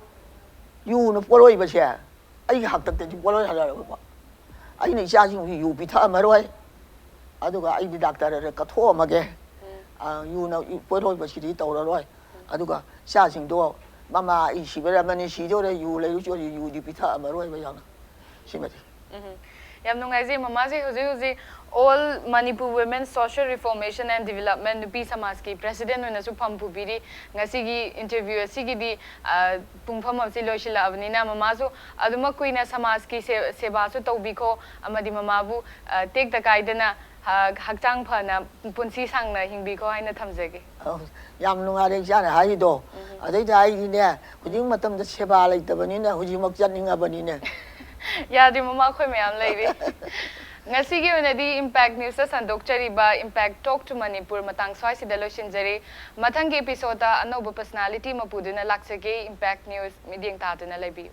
ꯌꯨꯅ ꯄꯣꯠꯂꯣꯏꯕꯁꯦ ꯑꯩꯒꯤ ꯍꯥꯛꯇꯛꯇꯗꯤ ꯄꯣꯠꯂꯣꯏ ꯍꯜꯂꯔꯣꯏꯕ꯫ ꯑꯩꯅ ꯏꯆꯥꯁꯤꯡꯁꯤ ꯌꯨ ꯄꯤꯊꯛꯑꯝꯃꯔꯣꯏ꯫ ꯑꯗꯨꯒ ꯑꯩꯗꯤ ꯗꯥꯛꯇꯔꯗ ꯀꯠꯊꯣꯛꯑꯝꯃꯒꯦ꯫ ꯎꯝ꯫ ꯑ, ꯌꯨꯅ ꯄꯣꯠꯂꯣꯏꯕꯁꯤꯗꯤ ꯇꯧꯔꯔꯣꯏ꯫ ꯎꯝ꯫ ꯑꯗꯨꯒ ꯏꯆꯥꯁꯤꯡꯗꯣ ꯃꯃꯥ ꯑꯩ ꯁꯤꯕꯔꯝꯃꯅꯤ, ꯁꯤꯗꯣꯔꯦ, ꯌꯨ ꯂꯩꯔꯨ ꯆꯣ, ꯌꯨꯗꯤ ꯄꯤꯊꯛꯑꯝꯃꯔꯣꯏꯕ ꯌꯥꯝꯅ꯫ ꯁꯤꯃꯗꯤ꯫ ꯎꯝ꯫ ꯌꯥꯝ ꯅꯨꯡꯉꯥꯏꯖꯩ꯫ ꯃꯃꯥꯁꯦ ꯍꯧꯖꯤꯛ ꯍꯧꯖꯤꯛ All Manipur Women Social Reformation and Development ꯅꯨꯄꯤ ꯁꯃꯥꯖꯀꯤ president ꯑꯣꯏꯅꯁꯨ ꯐꯝ ꯄꯨꯕꯤꯔꯤ꯫ ꯉꯁꯤꯒꯤ interview ꯑꯁꯤꯒꯤꯗꯤ, ꯑ, ꯄꯨꯡꯐꯝ ꯑꯁꯤ ꯂꯣꯏꯁꯤꯜꯂꯛꯑꯕꯅꯤꯅ ꯃꯃꯥꯁꯨ ꯑꯗꯨꯃꯛ ꯀꯨꯏꯅ ꯁꯃꯥꯖꯀꯤ ꯁꯦ-, ꯁꯦꯕꯥꯁꯨ ꯇꯧꯕꯤꯈꯣ ꯑꯃꯗꯤ ꯃꯃꯥꯕꯨ, ꯑ, ꯇꯦꯛꯇ ꯀꯥꯏꯗꯅ, ꯑ, ꯍꯛꯆꯥꯡ ꯐꯅ ꯄꯨꯟꯁꯤ ꯁꯥꯡꯅ ꯍꯤꯡꯕꯤꯈꯣ ꯍꯥꯏꯅ ꯊꯝꯖꯒꯦ꯫ ꯑꯧ, ꯌꯥꯝ ꯅꯨꯡꯉꯥꯏꯔꯦ ꯏꯆꯥꯅ ꯍꯥꯏꯔꯤꯗꯣ꯫ ꯎꯝ꯫ ꯑꯗꯩꯗ ꯑꯩꯗꯤꯅꯦ, ꯍꯧꯖꯤꯛ ꯃꯇꯝꯗ ꯁꯦꯕꯥ ꯂꯩꯇꯕꯅꯤꯅ ꯍꯧꯖꯤꯛꯃꯛ ꯆꯠꯅꯤꯡꯉꯕꯅꯤꯅꯦ꯫ ꯌꯥꯗ꯭ꯔꯤ ꯃꯃꯥ, ꯑꯩꯈꯣꯏ ꯃꯌꯥꯝ ꯂꯩꯔꯤ꯫ ꯉꯁꯤꯒꯤ ꯑꯣꯏꯅꯗꯤ Impact News ꯇ ꯁꯟꯗꯣꯛꯆꯔꯤꯕ Impact Talk to Manipur ꯃꯇꯥꯡ ꯁ꯭ꯋꯥꯏꯁꯤꯗ ꯂꯣꯏꯁꯤꯟꯖꯔꯦ꯫ ꯃꯊꯪꯒꯤ episode ꯇ ꯑꯅꯧꯕ personality ꯑꯃ ꯄꯨꯗꯨꯅ ꯂꯥꯛꯆꯒꯦ꯫ Impact News ꯃꯤꯠꯌꯦꯡ ꯇꯥꯗꯨꯅ ꯂꯩꯕꯤꯌꯨ꯫